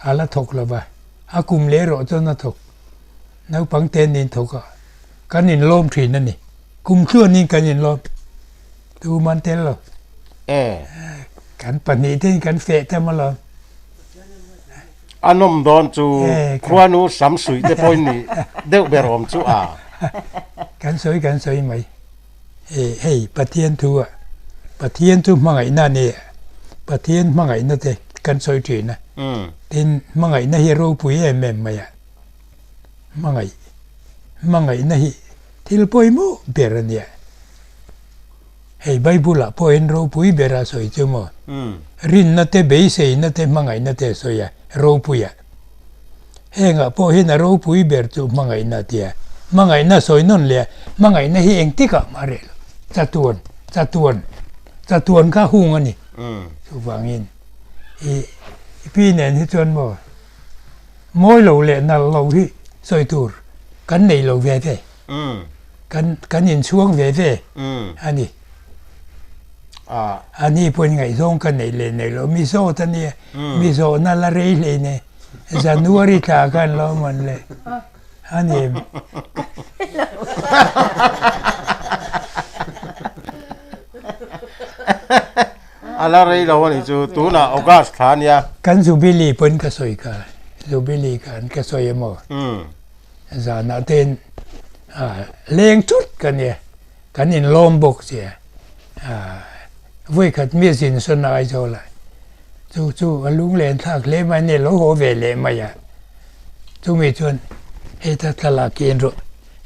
a la thawk lo va, a kum leh erawh chuan a thawk. Naupang te an inthawk a, kan inlawm thin a ni. Kum tluanin kan inlawm, tum an tel lo. Kan pahnih te in kan feh tam alawm. A nawm dawn chu khuanu sam suih te pawhin ni deuh ber awm chu a. Kan sawi kan sawi mai. Hei Pathian thu ah Pathian chu hmangaihna a ni a, Pathian hmangaihna te kan sawi thin a, tin hmangaihna hi a ropui em em mai a, hmangaih hmangaihna hi thil pawimawh ber a nia. Hei Bible ah pawh hian ropui ber a sawi chu maw, rinna te beiseina te hmangaihna te a sawi a, ropui ah. Hengah pawh hian a ropui ber chu hmangaihna a ti a, hmangaihna sawi nawn leh a, hmangaihna hi engtikah mah reh lo, chatuan, chatuan, chatuan kha hung a ni. Chuvangin i i pi nen hi chuan maw mawi lo leh nalh lo hi sawi tur kan nei lo ve ve. Kan kan inchhuang ve ve a ni. A ni pawhin ngaihzawng ka neih leh neih loh mi zawt a nia, mi zawhna la rei hlei nei. January thla khan lo man le a ni em? A la rei lo a nih chu, tunah August thla a nia. Kan Jubilee pawhin ka sawi kha, Jubilee khan ka sawi a maw? Zanah ten leng thut ka nia, kan inlawm bawk sia, vawikhat mi zin sawn Aizawl ah chu chu a lunglen thlak hle mai a ni, lo haw ve leh mai a, chumi chuan heta thlalak hi en rawh,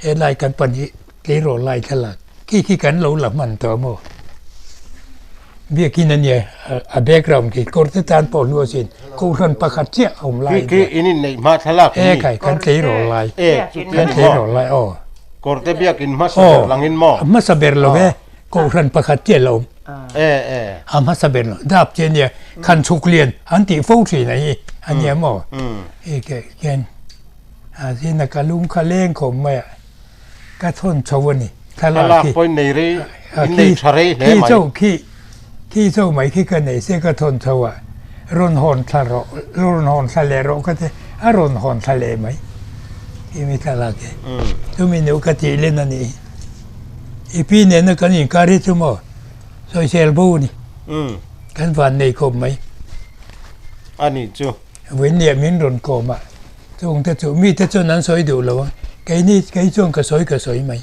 helai kan pahnih tleirawl lai thlalak khi khi kan lo la hman tawh maw? Biakin a nia, a background khi kawr te tan pawh hlu asin, kohhran pakhat chiah a awm lai a nia. Khi khi in inneih hma thlalak hi. E khai, kan tleirawl lai. E, kan tleirawl lai, aw. Kawr te biakin hmasa ber langin maw? A hmasa ber lo e, kohhran pakhat chiah a la awm. E, e. A hmasa ber lo, dap che a nia, khan chhuk lian an tih fo thin a hi a nia maw? E khian, a zina ka lung kha leng khawp mai a. Ka thawn chho a ni. Thlalak pawh in nei rei, in nei tha rei hle mai. Khi chauh khi, khi chauh mai khi ka nei se ka thawn chho a, rawn hawn thla rawh, rawn hawn thla leh rawh ka ti, a rawn hawn thla leh mai. Khi mi thlalak hi. Chumi nu ka tih len a nih hi. I pi nena kan inkar hi chu maw, sawisel bo a ni. Kan van nei khawp mai. A nih chu. Vawiin nia min rawn kawm a. Chungte chu mite chuan an sawi duh lo a, keini kei chuan ka sawi ka sawi mai.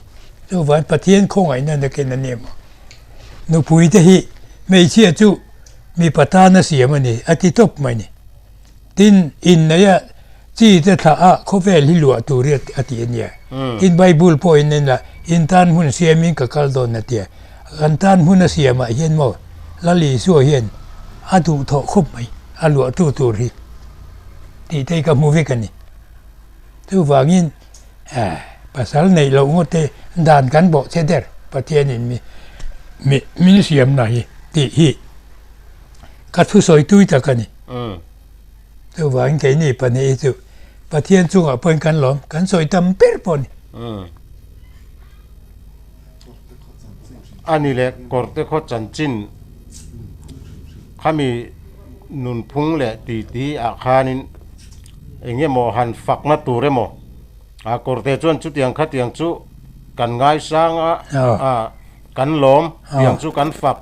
Chuvang Pathian khawngaihna nakin a ni maw? Nupui te hi hmeichhia chu mipa tana siam a ni a ti tawp mai ni. Tin, inneia chi te thlah a khawvel hi luah tur hi a ti a nia. Tin, Bible pawhin en la, in tan hmun siamin ka kal dawn a tia. Kan tan hmun a siamah hian maw Lal Isua hian a duhthawh khawp mai a luahtu tur hi tih te hi ka hmu vek a ni. Chuvangin pasal neih loh ngawt te dan kan bawh che der Pathianin mi min siamna hi tih hi ka thusawi tui tak a ni. Chuvangin keini pahnih hi chu Pathian chungah pawhin kan lawm, kan sawi tam ber pawh a ni. A ni leh kawrte khaw chanchin khami nunphung leh titi ah khanin eng emaw han fakna tur emaw a kawrte chuan chutiang khatiang chu kan ngaisang a a kan lawm tiang chu kan fak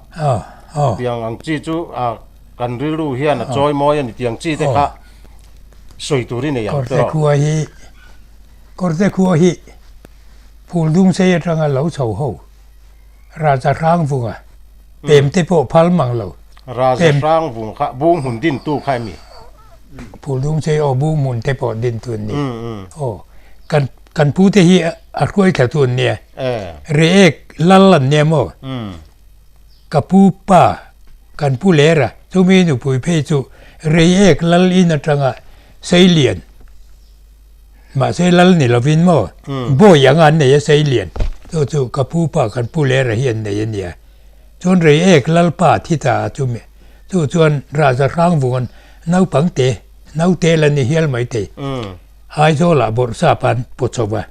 tiang ang chi chu a kan rilru hian a chawi mawi a ni tiang chi te kha sawi tur i nei ang tawh. Kawrte khua hi kawrte khua hi. Phuldungsei atanga lo chho ho Raja Hrangvunga pem te pawh phal mang lo. Raja Hrangvung kha Bunghmun dintu kha emi? Phuldungsei aw Bunghmun te pawh dintu an ni. Aw kan kan pu te hi a hruai thla tu an nia. Reek lal an nia maw? Ka pu pa kan pu Lera chumi nupui phei chu Reiek lal in atanga Seilian Mahse lal ni lovin maw bawi anga an nei a sei lian chu chu ka pu pa kan pu lera hi an nei a nia. Chuan Reiek lalpa thi ta a chumi chu chuan Raja Hrangvunga'n naupang te naute la ni hial mai thei Aizawlah bawrhsap an paw chho va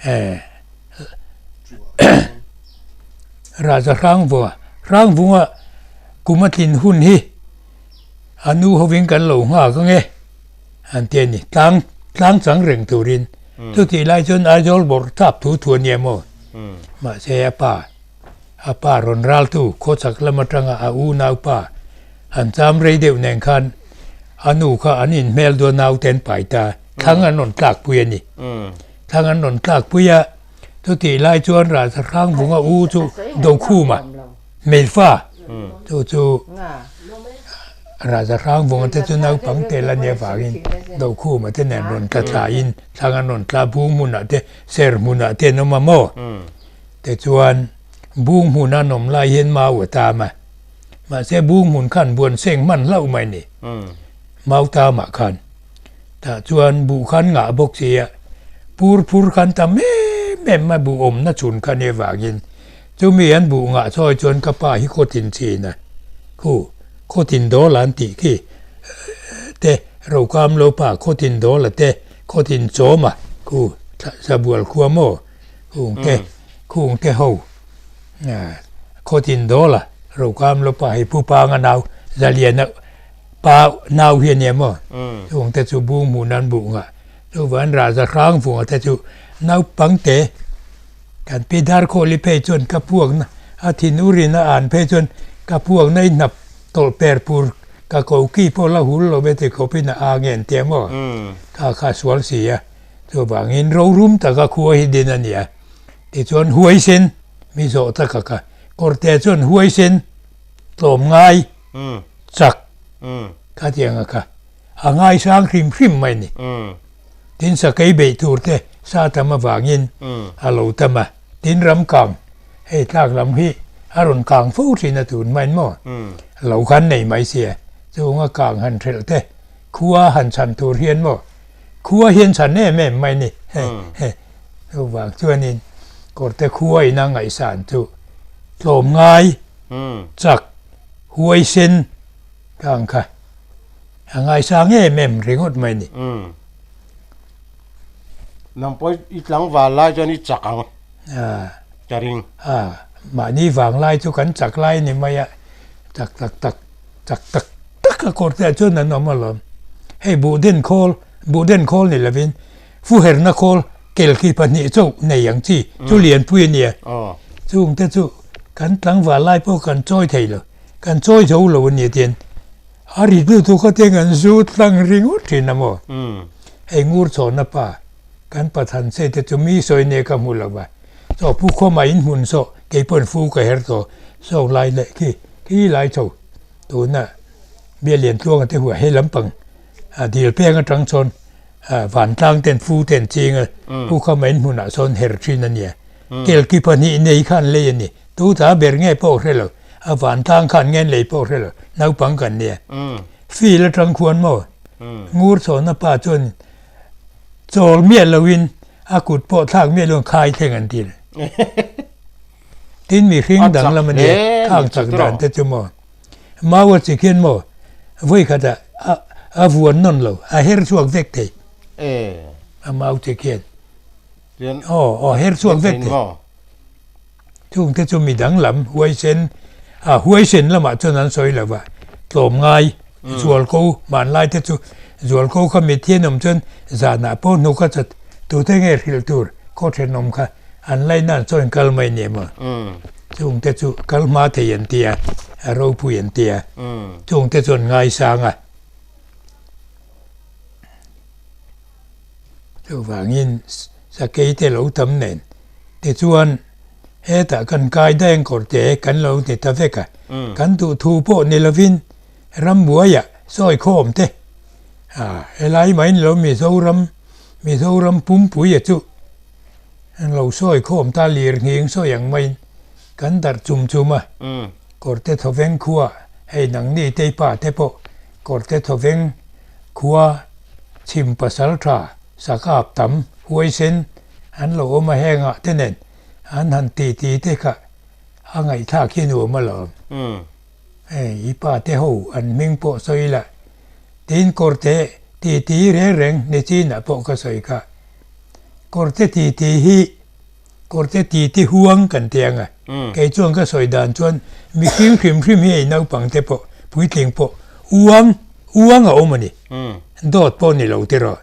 eh Raja Hrangvunga Hrangvunga kum a tlin hun hi a nu hovin kan lo nghak ange. An ti a ni. Tlang tlang chang reng turin. Chutih lai chuan Aizawl bawrh tap thu thu a nia maw? Mahse a pa, a pa rawn raltu khawchhak lam atanga a unau pa han cham rei deuh nen khan a nu kha an inhmel duah naute an pai ta. Thlang an rawn tlakpui a ni. Thlang an rawn tlakpui a, chutih lai chuan Raja Hrangvunga u chu Dokhuma. Hmelfa chu chu Raja Hrangvunga te chu naupang tel a nih avangin Dokhuma te nen rawn tla thlain thlang an rawn tla bung hmunah te ser hmunah te an awm a maw? Tichuan bung hmun an awm lai hian mau a tam a, mahse bung hmun khan buan seng hman hlauh mai ni mau tamah khan. Tah chuan buh khan ngah bawk si a, pur phur khan tam em em a buh awmna chhun kha nia vangin chumi an buh ngah chawi chuan ka pa hi khawtin chin a, khu khawtin dawl an tih khi te Rokam lo pa khawtin dawl a te khawtin chawm a khu Zabual khua maw khung te khung te ho khawtin dawl a Rokam lo pa hi Pu Panga nau Zaliana Pa nau hi a nia maw? Chung te chu bung hmun an buh ngah. Chuvan Raja Hrangvunga te chu naupang te kan pi Darkhawli phei chuan ka puakna a thin urin a an phei chuan ka puakna i hnap tawlh per pur ka koki pawh la hul lo ve ti khawpin a ang en tia maw? Kha kha sual si a. Chuvangin rorum taka khua hi din a nia. Tichuan huaisen mi zawh taka ka kawrte chuan huaisen tlawm ngai. chak khatianga kha a ngaisang hrim hrim mai ni. Tin sakei beih tur te sa tam avangin a lo tam a, tin ram kang hei tlak lam hi a rawn kang fo thin a tun main maw lo khan nei mai sia chunga kang han hrelh te khua han chhan tur hian maw khua hian chhan em em mai ni chuvang chuanin kawrte khua ina ngaihsan chu tlawm ngai chak huaisen ka ang kha a ngaisang em em ringawt mai ni. Nang pawh i tlangval lai chuan i chak ang ka ring. A, mahni vang lai chu kan chak lai ni mai a, chak tak tak chak tak tak a kawr te ah chuan an awm alawm. Hei buhden khawl, buhden khawl ni lovin fuherna khawl kelki pahnih chauh nei ang chi chu lianpui a nia. Chung te chu kan tlangval lai pawh kan chawi thei lo, kan chawi zo lo a nia tian a ri lutuk a tiang an zu tlang ringawt thin a maw? Hei ngur chhawna pa kan Pathan che te chu mi sawi nia ka hmu lo va, chaw pu khawma in hmun saw kei pawn fu ka her tawh sawk lai leh khi khi lai chho tuna bial lian tluanga te huah he lampang a dil peng atang chuan vantlang ten fu ten ching a pu khawma in hmunah sawn her thin a nia. Kelki pahnih nei khan lei a ni. Tu ta ber nge pawh hre lo, a vantlang khan nge lei pawh hre lo, naupang kan nia. Field atang khuan maw? Ngur chhawna pa chuan chawl miah loin a kut pawh thlak miah loin khai thleng an ti le. Tin mihring danglam a nia, khang chak dan te chu maw? Mau a chi khian maw vawi khatah a vuan nawn lo, a her chhuak vek thei. A mau chi khian. Aw, aw her chhuak vek thei. Chung te chu mi danglam huaisen, a huaisen lamah chuan an sawi lo va, tlawm ngai, zualko hmanlai te chu zualko kha mitthi an awm chuan zanah pawh hnuk a chat tute nge hrilh tur khaw thenawm kha an laina an sawi kal mai ni maw? Chung te chu kal hma thei an tia, a ropui an tia, chung te chu an ngaisang a. Chuvangin sakei te lo tam nen tichuan hetah kan kai daih kawr te kan lo ni ta vek a, kan duh thu pawh ni lovin rambuaiah sawi khawm te a helai mai ni lo Mizoram Mizoram pumpuia chu an lo sawi khawm ta lir nghing sawi ang maiin kan darh chum chum a, kawrte thawveng khua hei nangni teipa te pawh kawrte thawveng khua chhim pasal tha sakap tam huaisen an lo awm a hengah te nen an han ti ti te kha a ngaihthlak hi nuam alawm. Hei i pa te ho an hming pawh sawi la tin kawrte ti ti reng reng ni chinah pawh ka sawi kha. Kawrte ti ti hi Kawrte ti ti huang kan ti ang a, kei chuan ka sawi dan chuan mihring hrim hrim hi ei naupang te pawh puitling pawh uang uang a awm a ni, dawt pawh ni lo tiraw,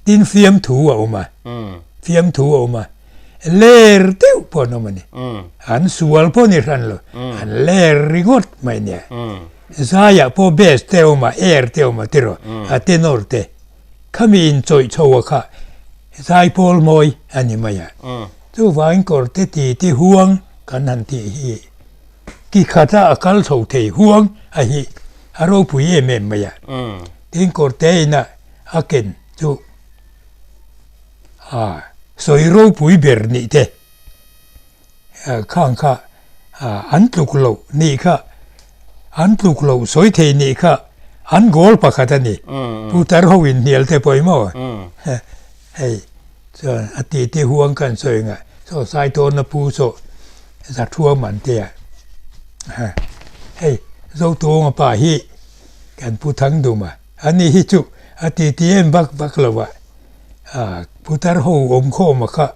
tin fiamthu a awm a, fiamthu a awm a, ler deuh pawh an awm a ni, an sual pawh ni hran lo, an ler ringawt mai nia, zaiah pawh bass te a awm a, air te a awm a tiraw, a tenor te. Khami in chawih chho a kha zaipawl mawi a ni mai a. Chuvangin kawrte ti ti huang kan han tih hi ki khata a kal chho thei huang a hi a ropui em em mai a. Tin kawrte ina a ken chu a sawi ropui ber nih te. Khang kha an tluk loh nih kha, an tluk loh sawi thei nih kha an goal pakhat a ni. Pu tar ho in hnial te pawh i maw? Hei chuan a ti ti huang khan sawi ang a, saw Saitawna pu saw Zathuam an ti a. Hei Zotuanga pa hi kan Pu Thangduma a ni hi chu a ti ti em vak vak lo a, Pu tar ho awmkhawma kha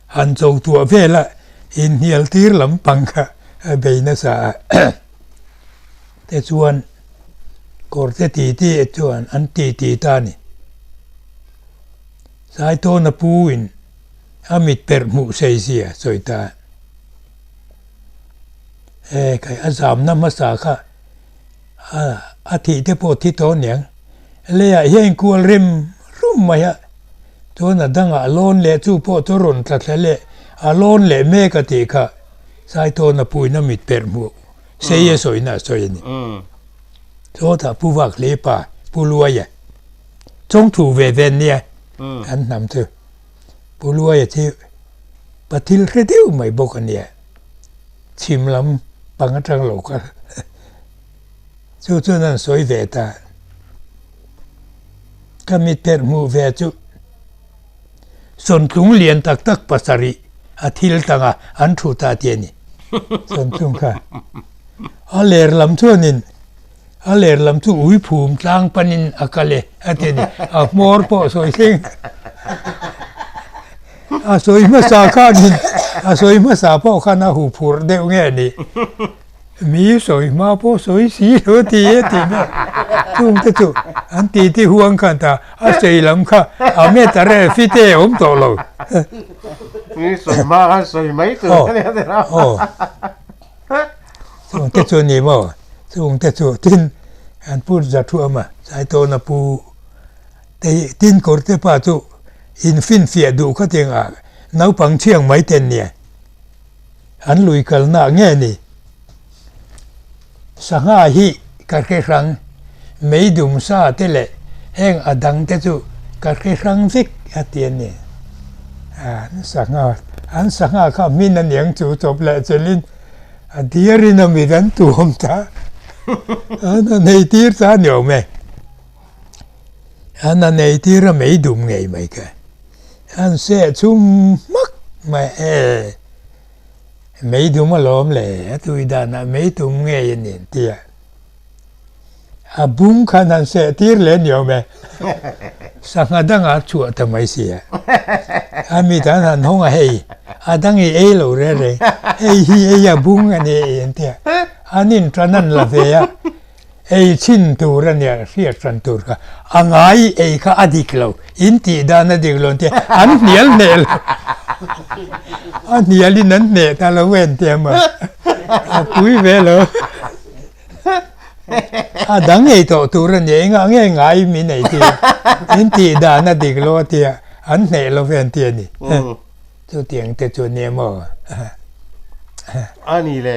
Han cho tuah vela inhnial tir lampang kha a bei nasa a. Tichuan kawrte titi chuan an titi ta a ni. Saitawna pu in a mit perh hmuh sei zia sawi ta a. E kai a zamna hmasa kha a thih te pawh thi tawh aniang. Leiah hian kual rem rum mai a. Chuan a dangah a lawn leh chu pawh chu rawn tla thla leh a lawn leh mek a tih kha Saitawna puina mit perh hmuh sei a sawina a sawi a ni. Chawtah Pu Vak hle pa Pu Luaia chawngthu ve ve an nia an hnam chu Pu Luaia chu pathil hre deuh mai bawk a nia chhim lam pang atang lo kal. Chu chuan an sawi ve ta. Ka mit pherh hmuh ve chu sawntlung lian tak tak pasarih a thil tang a, an thu ta tih a ni. Sawntlung kha a ler lam chuanin a ler lam chu ui phum tlang panin a kal e a ti a ni. A hmawr pawh sawi thleng a sawi hmasa khanin a sawi hmasa pawh khan a huphurh deuh nge a ni. Mi sawi hma pawh sawi si lo ti e tih ber chung te chu an ti ti huang khan ta a sei lam kha a met a rel fite a awm tawh lo. Mi sawi hma khan sawi mai tur a nia ti lo. Aw chung te chu ni maw chung te chu tin an pu za thu awm a Saitawna pu. Te hi tin kawrte pa chu in finfiah duh kha tiang ah naupang thiang mai ten nia an lui kalna ah nge ni. Sangha hi ka hre hrang, meidum sa te leh heng a dang te chu ka hre hrang vek a ti a ni. An sangha an sangha kha hmin a niang chu chawp leh chelin a diarin a mit an tuam ta an a nei tir ta a ni awm e. An a nei tir a meidum ngei mai kha an seh chhum hmak mai e. Meidum alawm le, a tui danah meitum ngei a ni an ti a. A bung khan han seh tir leh ni awm e. Sangha dangah a chhuah ta mai si a. A mit an han hawng a hei, a dang i ei lo reng reng, hei hi ei a bung a ni ei an ti a. An intan an la ve a. Ei chhin tur a nia, hriat hran tur kha. A ngai ei kha a dik lo, in tih dan a dik lo an tia, an hnial hneh lo. A hnialin an hneh ta lo en tia maw, a pui ve lo. A dang ei tawh tur a nia, engah nge ngai min ei tir, in tih dan a dik lo a tia, an hneh lo ve an ti a ni. Chutiang te chu a nia maw. A ni le.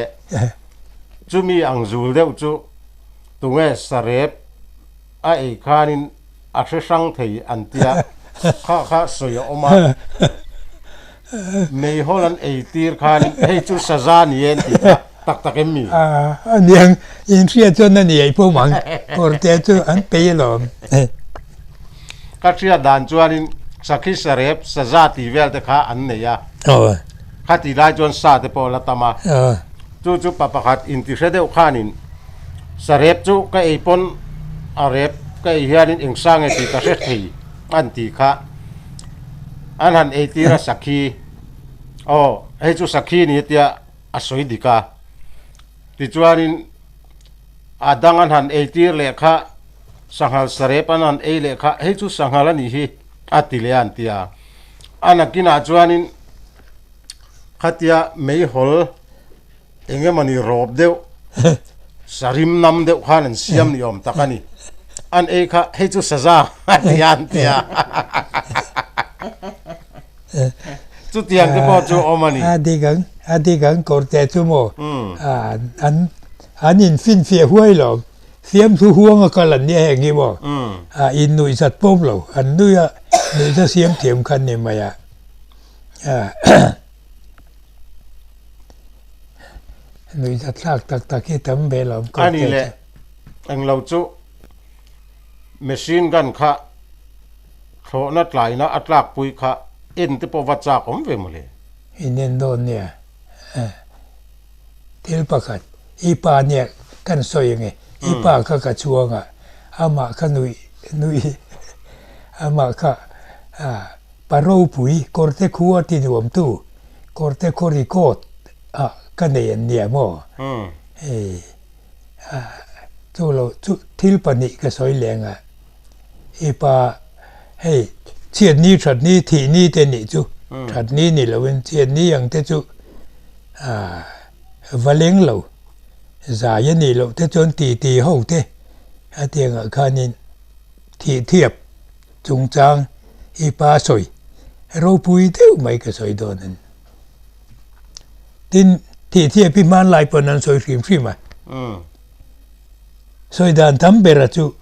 Chumi ang zul deuh chu tunge sarep a ei khanin a hre hrang thei an tia, kha kha sawi a awm a. Meihawl an ei tir khanin hei chu saza ni e an ti kha tak tak em mi? A niang, inhriat chuan a ni ei pawm ang, kawrte chu an pei alawm. Ka hriat dan chuanin sakhi sarep saza tih vel te kha an nei a. Kha ti lai chuan sa te pawh la tam a. Chu chu pa pakhat intihre deuh khanin sarep chu ka ei pawn a rep ka ei hianin eng sa nge tih ka hre thei an tih kha. An han ei tir a sakhi aw hei chu sakhi ni tia a sawi dik a. Tichuanin a dang an han ei tir leh kha sanghal sarep an han ei leh kha hei chu sanghal a nih hi a ti leh a an ti a. A nakinah chuanin khatia meihawl eng emawni rawp deuh sarim nam deuh khan an siam ni awm tak a ni. An ei kha hei chu saza a ti a an ti a. Chutiang te pawh chu awm a ni. A dik ang, a dik ang kawr te chu maw an an infinfiah huai lo. Fiamthu huanga kal an nia heng hi maw? A innuih zat pawm lo, an nui a, nuihza siam thiam kha an ni mai a. Nuihza thlak tak tak hi tam ve lo A ni le, englo chu machine gun kha thlawhna tlaina a tlakpui kha en te pawh va chak awm ve mawle. Inen dawn nia. Thil pakhat, i pa nia kan sawi ange, i pa kha ka chhuang a, amah kha nuih nuih amah kha pa ropui kawrte khua ti nuamtu kawrte khaw record ah ka nei an nia maw? Hei chu lo chu thil pahnih ka sawi leng a, i pa hei chhiatni thatni thihni te nih chu thatni ni loin chhiatni ang te chu. Va leng lo, zai a nih loh te chuan ti ti ho te a tiangah khanin thih thiap chungchang i pa sawi ropui deuh mai ka sawi dawn a ni. Tin, thih thiap hi hmanlai pawn an sawi hrim hrim a. Sawi dan tam bera chu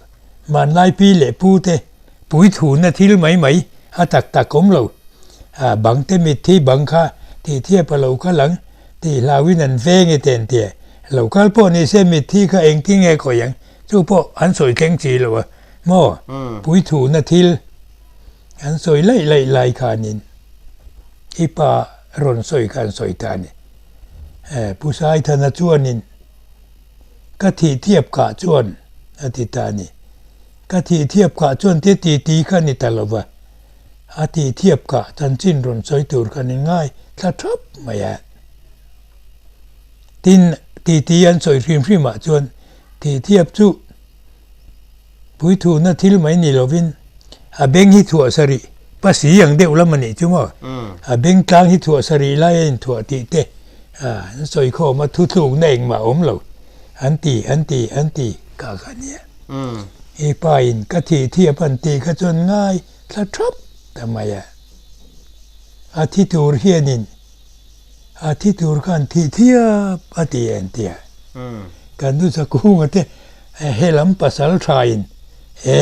hmanlai pi leh pu te Puithuna thil mai mai a tak tak awm lo. A bang te mitthi bang kha tih thiap a lo kal ang tih hlauhin an veng e ten tia. Lo kal pawh ni se mitthi kha engtin nge khawih ang chu pawh an sawi thleng chi lo a maw? Puithuna thil an sawi laih laih lai khanin i pa rawn sawi kha an sawi ta a ni. Pu Saithana chuanin ka thih thiap kah chuan a ti ta a ni. Ka thih thiap kah chuan te ti ti kha ni ta lo va, a tih thiap kah chanchin rawn sawi tur khan in ngai thla thap mai a. Tin, ti ti an sawi hrim hrim ah chuan thih thiap chu puithuna thil mai ni lovin a beng hi thuah sarih pasi ang deuh lam a nih chu maw? A beng tlang hi thuah sarih lai a inthuah tih te an sawi khawm a, thuthlukna engmah a awm lo an ti an ti an ti kah kha a nia. I pa in ka thih thiap an tih kha chuan ngai thla thap ta mai a. A thi tur hianin a thi tur khan thih thiap a ti en tia. Kan nu Zakunga te helam pasal tha in e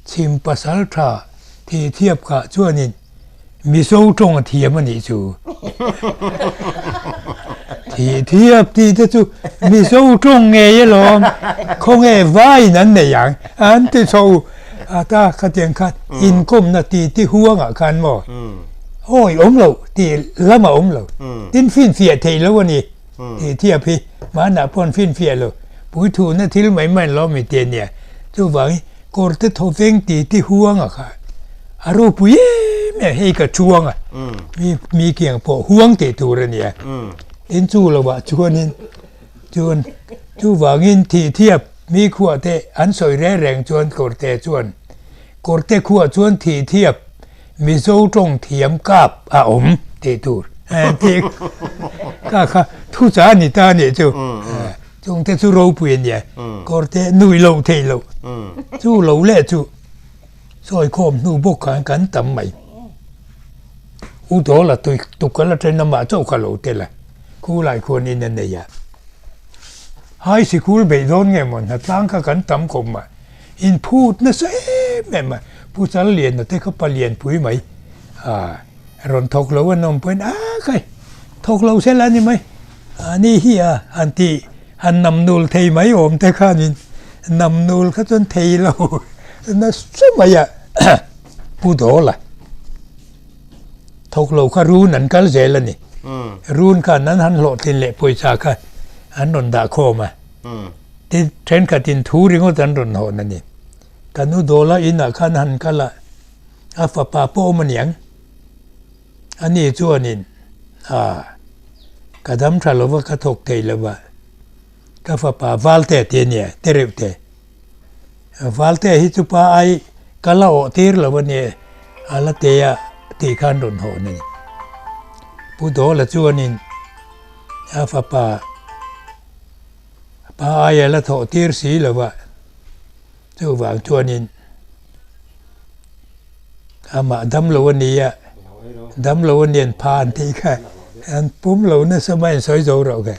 chhim pasal tha thih thiap kha chuanin Mizo tawng a thiam a nih chu. Thih thiap tih te chu Mizo tawng ngei alawm, khawnge vaiin an nei ang an ti chho a ta khatiang khan inkawmna ti ti huangah khan maw awi awm lo tih lam a awm lo, tin finfiah theih lo a ni tih thiap hi hmanah pawh finfiah lo puithuhna thil mai mai an lo mi te nia chuvangin Kawr te thaw veng ti ti huang a kha a ropui em em hei ka chuang a mi mi kiang pawh huang tih tur a nia tin chu lo ah chuanin chuan chuvangin thih thiap mi khuah te an sawi reng reng chuan kawr te chuan kawr te khuah chuan thih thiap Mizo tawng thiam kap a awm tih tur tih kha kha thu cha a ni ta a nih chu. Chung te chu ropui a nia, kawr te nui loh theih loh. Chu lo leh chu sawi khawm hnu bawk khan kan tam mai. U Dawla tui tuk a la then amah chauh kha lo tel a, khu lai khuan in a nei a. High sikul beih dawn nge maw hnatlang kha kan tam khawp mah. In phut nasa em em a, Pu Challiana te kha palian pui mai. Rawn thawk lo an awm pawhin a kai thawk lo sela a ni mai a ni hi a han ti han nam nul thei mai awm te khanin nam nul kha chuan thei lo nasa mai a Pu Dawla thawk lo kha run an kal zel a ni run khan an han hlawhtlin leh pawisa kha an rawn dah khawm a tin thenkhatin thu ringawt an rawn hawn a ni ka nu Dawla inah khan han kal a. A fapa pawh awm aniang. Ani chuanin, A, ka dam tha lova, ka thawk thei lova, ka fapa Valte tih a nia, te reuh te. Valte hi chu pa ai ka la awh tir lo a nia, a la te a tih khan rawn hawn a ni. Pu Dawla chuanin a fapa pa ai a la thawh tir si lova, Chuvang chuanin amah damlo a ni a, damlo a nian pha an tih kha an pum lo nasa mai an sawi zo rauh kha.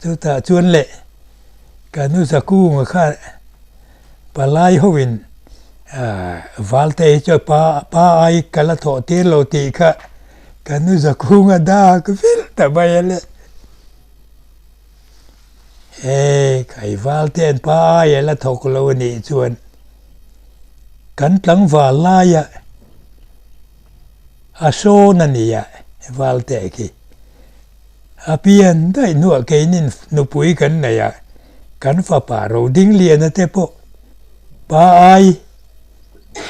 Chutah chuan leh ka nu Zakunga kha palai hoin Valte hi chuan pa pa ai ka la thawh tir lo tih kha ka nu Zakunga dak vil ta mai a le. He Kaival te an pa aia la thawk lo a nih chuan kan tlangval laia a sawn a nia Valte khi. A pian daih hnuah keinin nupui kan nei a, kan fapa Rodingliana te pawh pa ai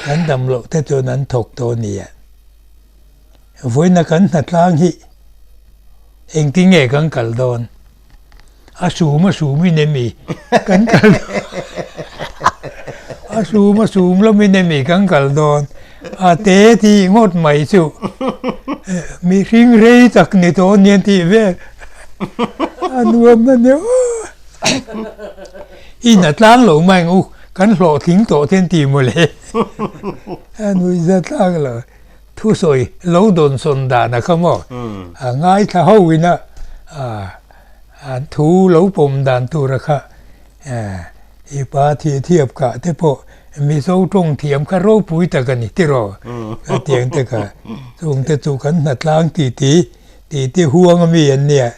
kan dam loh te chuan an thawk tawh a nia. Vawiina kan hnatlang hi engtin nge kan kal dawn? A sum a sumin emi kan kal dawn? A sum a sum lamin emi kan kal dawn? A te tih ngawt mai chu mihring rei tak ni tawh anian tih vel a nuam a nia aw. I hnatlang lo mai ang u, kan hlawhtling tawh te an ti mawle. A nuihza tlang lo. Thusawi lo dawnsawn dan a kha maw? A ngaithla ho ina an thu lo pawm dan tur a kha i pa thih thiap kah te pawh Mizo tawng thiam kha ropui tak a ni tiraw? Ka tiang te kha chung te chu kan hnatlang ti ti ti ti huang a mi an nia.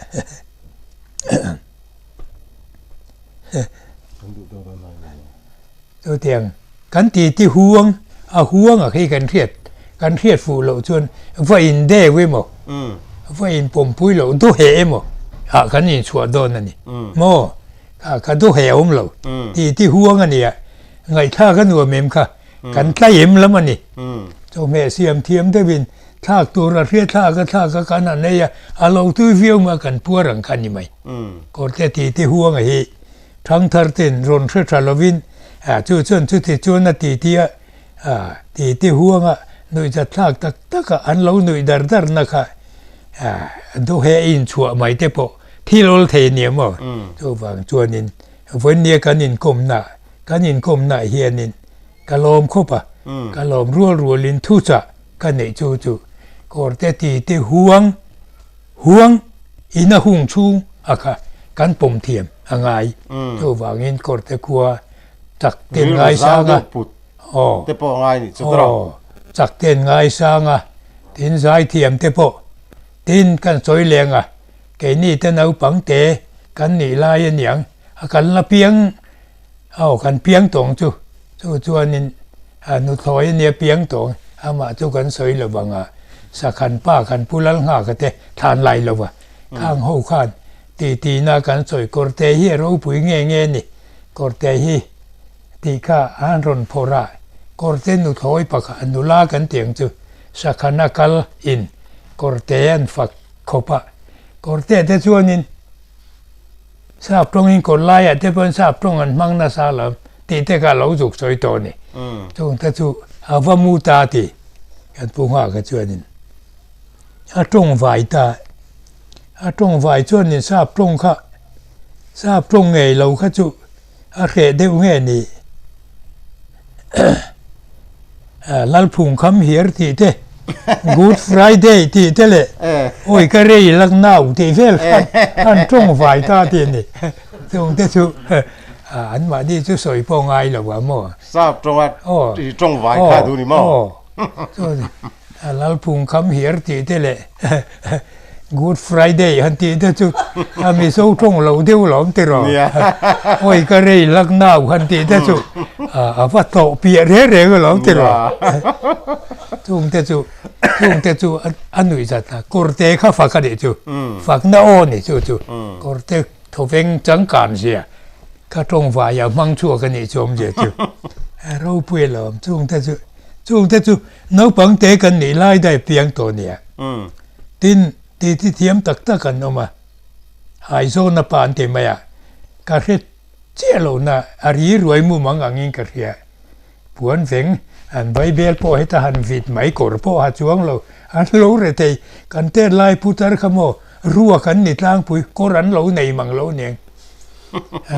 Chutiang kan ti ti huang, a huang a khi kan hriat, kan hriat fuh loh chuan va in deu emaw, va in pawmpui loh duh heh emaw ah kan inchhuah dawn a ni maw? Kha kha duh heh a awm lo. Ti ti huang a nia, ngaihthlak a nuam em kha, kan tlai em lam a ni. Chawhmeh siam thiam deuhin thlak tur a hriat thlak a thlak a kan han ei a, a lo tui viau mai a kan puar ang kha a ni mai. Kawrte ti ti huang a hi. Thangthar ten rawn hre tha lovin chu chuan chuti chuan a ti ti a, ti ti huanga nuihzat thlak tak taka an lo nuih dar dar na kha duheh inchhuah mai te pawh Thil awl thei nia maw? Chuvang chuanin vawinia kan inkawmna, kan inkawmnaah hianin ka lawm khawp a, ka lawm rual rualin thuchah ka neih chu chu kawrte ti te huang huang in a hung chhung a kha kan pawm thiam a ngai. Chuvangin kawrte khua chak ten ngaisang a, aw, aw, chak ten ngaisang a, tin zaithiam te pawh tin kan sawi leng a. Keini te naupang te kan nih lai a niang, a kan la piang aw kan piang tawng chu, chu chuanin a nuthlawi a nia piang tawng, amah chu kan sawi lo vang a, sakhan pa kan pu lal nghak a te thlan lai lo va, khang ho khan ti tina kan sawi kawrte hi a ropui nge nge a ni, kawrte hi tih kha an rawn phawrh a, kawrte nuthlawi pakhat nula kan tih ang chu sakhan a kal in kawrte an fak. Khawp a, kawrte te chuanin sap tawngin kawr laiah te pawhin sap tawng an hmang nasa lo tih te kha a lo zuk sawi tawh a ni. Chung te chu a va mu ta ti kan pu nghak a chuanin a tawng vai ta, a tawng vai chuanin sap tawng kha sap tawng ngei lo kha chu a hreh deuh nge ni. Lalphung kham hiar tih te, Good Friday tih te leh awi ka rei lak nau tih vel khan an tawng vai ta tih a ni. Chung te chu an mahni chu sawi pawh ngai lo a maw? Sap tawnga tawng vai kha duh ni maw? Lalphung kham hiar tih te leh Good Friday han tih te chu a Mizo tawng lo deuh lawm ti rawh. Awi ka rei lak nau han tih te chu a va tawh piah reng reng alawm ti rawh. Chung te chu chung te chu a nuih zat a, kawrte kha fak a nih chu, fakna aw ni chu chu, kawrte thawveng changkan zia kha tawng vaia hmang chhuak a nih chu awmzia chu. A ropui alawm chung te chu, chung te chu naupang te kan nih lai daih piang tawh nia. Tin, titi thiam tak tak an awm a, Aizawna pa an ti mai a, ka hre chiah lo na, a ri ruai mum ang angin ka hria. Puan veng, an vaibel pawh heta han vit mai kawr pawh ha chuang lo, an lo re thei. Kan tet lai putar kha maw, ruak an ni tlangpui, kawr an lo nei mang lo aniang.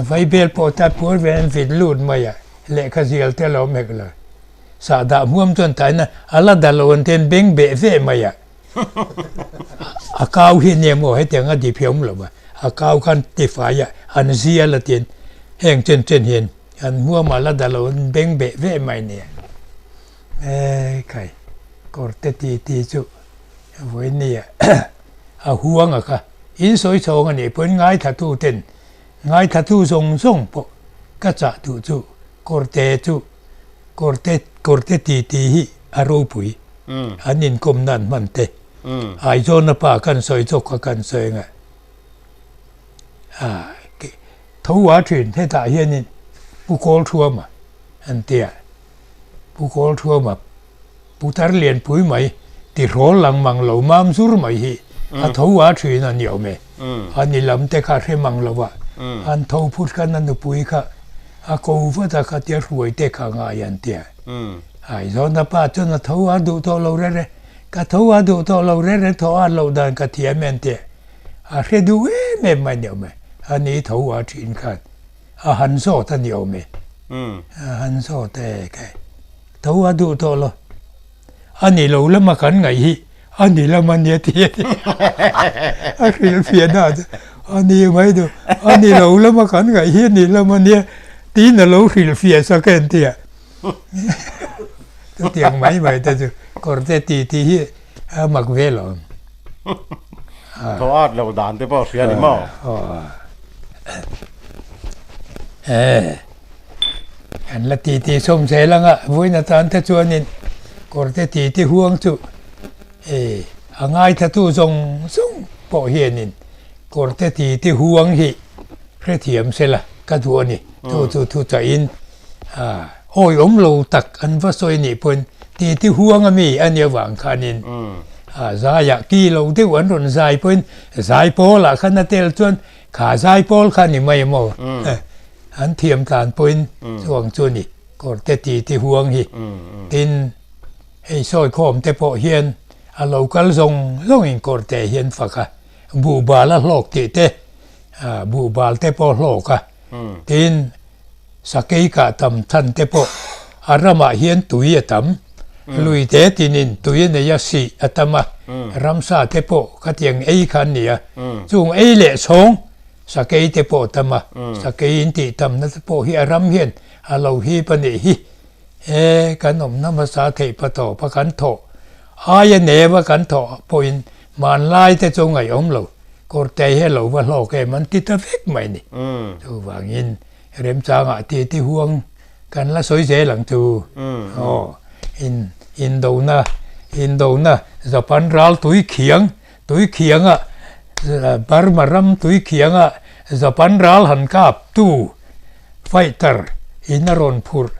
Vaibel pawh ta puan veng an vit lut mai a, lehkha zial te a lo awm hek lo. Sahdah hmuam chuan taina a la dah lo an ten beng beh ve mai a, a kau hi nia maw hetiang a dip hi a awm lo va, a kau khan tifai a an zial a tin heng chen chen hian an hmuam a la dah lo an beng beh ve mai nia. E khai kawrte ti ti chu vawinia a huang a kha in sawi chhawng a nih pawhin ngaithla tu ten ngaithla tu zawng zawng pawh ka chah duh chu kawrte chu Kawrte kawrte ti ti hi a ropui an inkawm nan hman te Aizawna pa kan sawi chawk kha kan sawi anga a tho a thin hetah hianin Pu Kawlthuama an tia Pu Kawlthuama Putar lianpui mai tihrawl lang mang lo mam zur mai hi a tho a thin a ni awm e. A ni lam te kha hre mang lo a, an tho phut khan a nupui kha a ko vat a kha tia hruai te kha ngai an tia. Aizawna pa chuan a tho a duh tawh lo reng reng, ka tho a duh tawh lo reng reng thaw at loh dan ka thiam e an tia. A hre duh em em mai ni awm e, a ni tho a thin khan a han zawt a ni awm e. A han zawt e kai. Tho a duh tawh lo. A ni lo lama kan ngaih hi a ni lam a nia ti a ni. A hrilhfiahna ah chuan a ni mai duh. A ni lo lama kan ngaih hi a ni lam a nia tiin a lo hrilhfiah sak em ti a. Chutiang mai mai te chu kawrte ti tih hi a mak ve lo. Tho at lo dan te pawh hria ni maw? Aw. An la ti ti chhawm zel ang a, vawiin atan te chuanin kawrte ti ti huang chu e a ngaithatu zawng zawng pawh hianin kawrte ti ti huang hi hrethiam sela ka duh a ni. Chu chu thu chahin awi awm lo tak an va sawi nih pawhin ti ti huang a mi a nih avang khanin zaiah ki lo deuh an rawn zai pawhin zai pawlah khan a tel chuan Kha zaipawl kha ni mai maw? An thiam tlan pawhin chuang chu ni, kawrte ti ti huang hi. Tin, hei sawi khawm te pawh hian a lo kal zawng zawngin kawrte hian fak a, buhbal a hlawk tih te. Buhbal te pawh hlawk a, tin sakei kah tam chhan te pawh a ramah hian tui a tam, lui te tinin tui a nei a, sih a tam a, ramsa te pawh khatiang ei kha an ni a, chung ei leh chhawng sakei te pawh a tam a, sakei in tih tamna te pawh hi a ram hian a lo hip a nih hi. He kan awmna hmasa theih pa tawpa kan thawh aia neva kan thawh pawhin hmanlai te chu ngaihawm lo, kawrte hi a lo va hlawk em an ti ta vek mai ni. Chuvangin remchangah ti ti huang kan la sawi zel ang chu. Aw, in indona indona Japan ral tui khiang tui khianga Burma ram tui khianga Japan ral han kap tu Fighter in a rawn phurh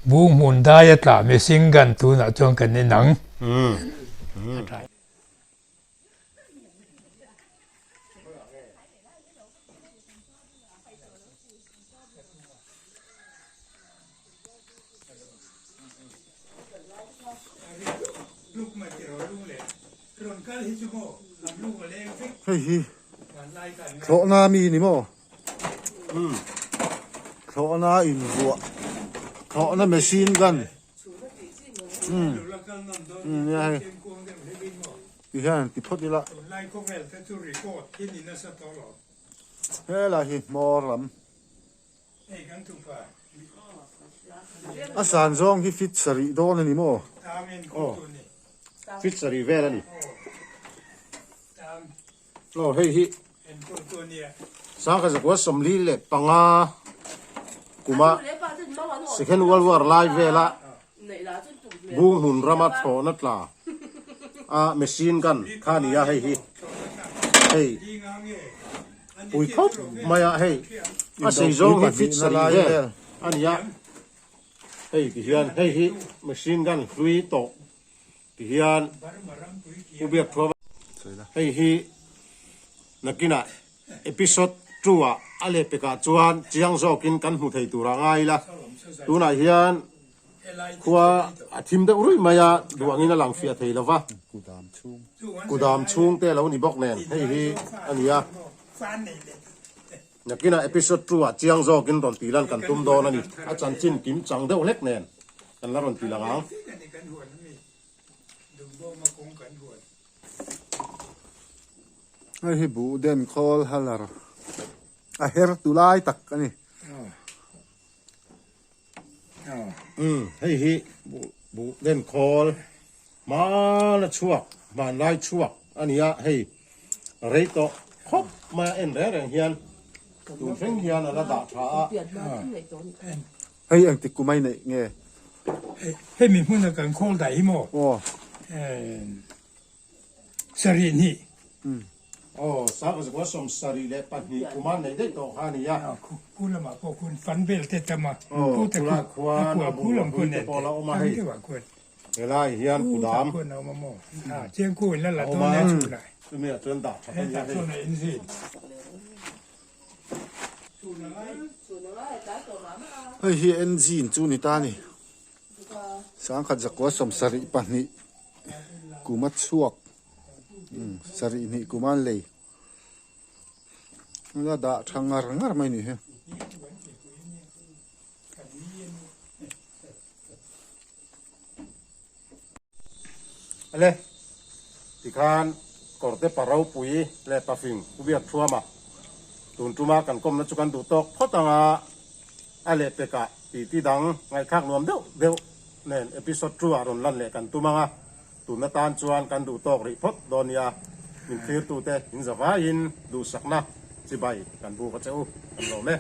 bung hmun dai a tlah machine gun tunah chuan kan en ang. Hei hi thlawhna mi ni maw? Umm thlawhna invuah thlawhna machine gun umm umm nia hei ti hian ti phawt ila helai hi hmawr lam a san zawng hi fit sarih dawn a ni maw aw fit sarih vel a ni. Aw hei hi 1945 kuma Second World War lai vela bung hmun rama thlawhna tla a machine gun kha a ni a hei hi hei pui khawp mai a hei a sei zawng hi fit sarih vel a ni a hei ti hian hei hi machine gun hlui tawh. Tihian Pu Biakthuama hei hi nakinah episode two ah a lehpekah chuan chiang zawkin kan hmu thei tur ah ngai ila. Tunah hian khua a thim deuh ruih mai a, duangin a lang fiah thei lo va. Kudam chhung te a lo ni bawk nen hei hi a ni a. Nakinah episode two ah chiang zawkin rawn tih lan kan tum dawn a ni. A chanchin kim chang deuh hlek nen kan la rawn ti lang ang. Hei hi buh den khawl halar a her tu lai tak a ni. Umm hei hi buh den khawl hmana chhuak hmanlai chhuak a ni a hei rei tawh khawp mai a en reng reng hian tun thleng hian a la dah tha a. Hei engtik kum a inneih nge? Hei mi hmuna kan khawl daih hi maw? Aw. Sarih hnih. Aw, 1972 kuma nei daih tawh kha a ni a. Khu lamah pawh khuan fan vel te tam a. Aw, khulai khuan a bu a hlui te pawh a la awm a hei. Helai hian kudam a awm a, chumi ah chuan dah that a ni a hei. Hei hi engine chu ni ta a ni. 1972 kum a chhuak sarih hnih kum a lei la dah tha ngar ngar mai ni hi. Ale tikhan kawrte pa ropui leh pa fing u biak thuam a tun tuma kan kawmna chu kan duh tawk phawt anga a lehpekah titi dang ngaihthlak nuam deuh deuh nen episode two ah rawn lan leh kan tum anga tunna tan chuan kan duh tawk rih phawt dawn nia min thlirtute in za vaiin duhsakna chibai kan buk a che u kan lawm e.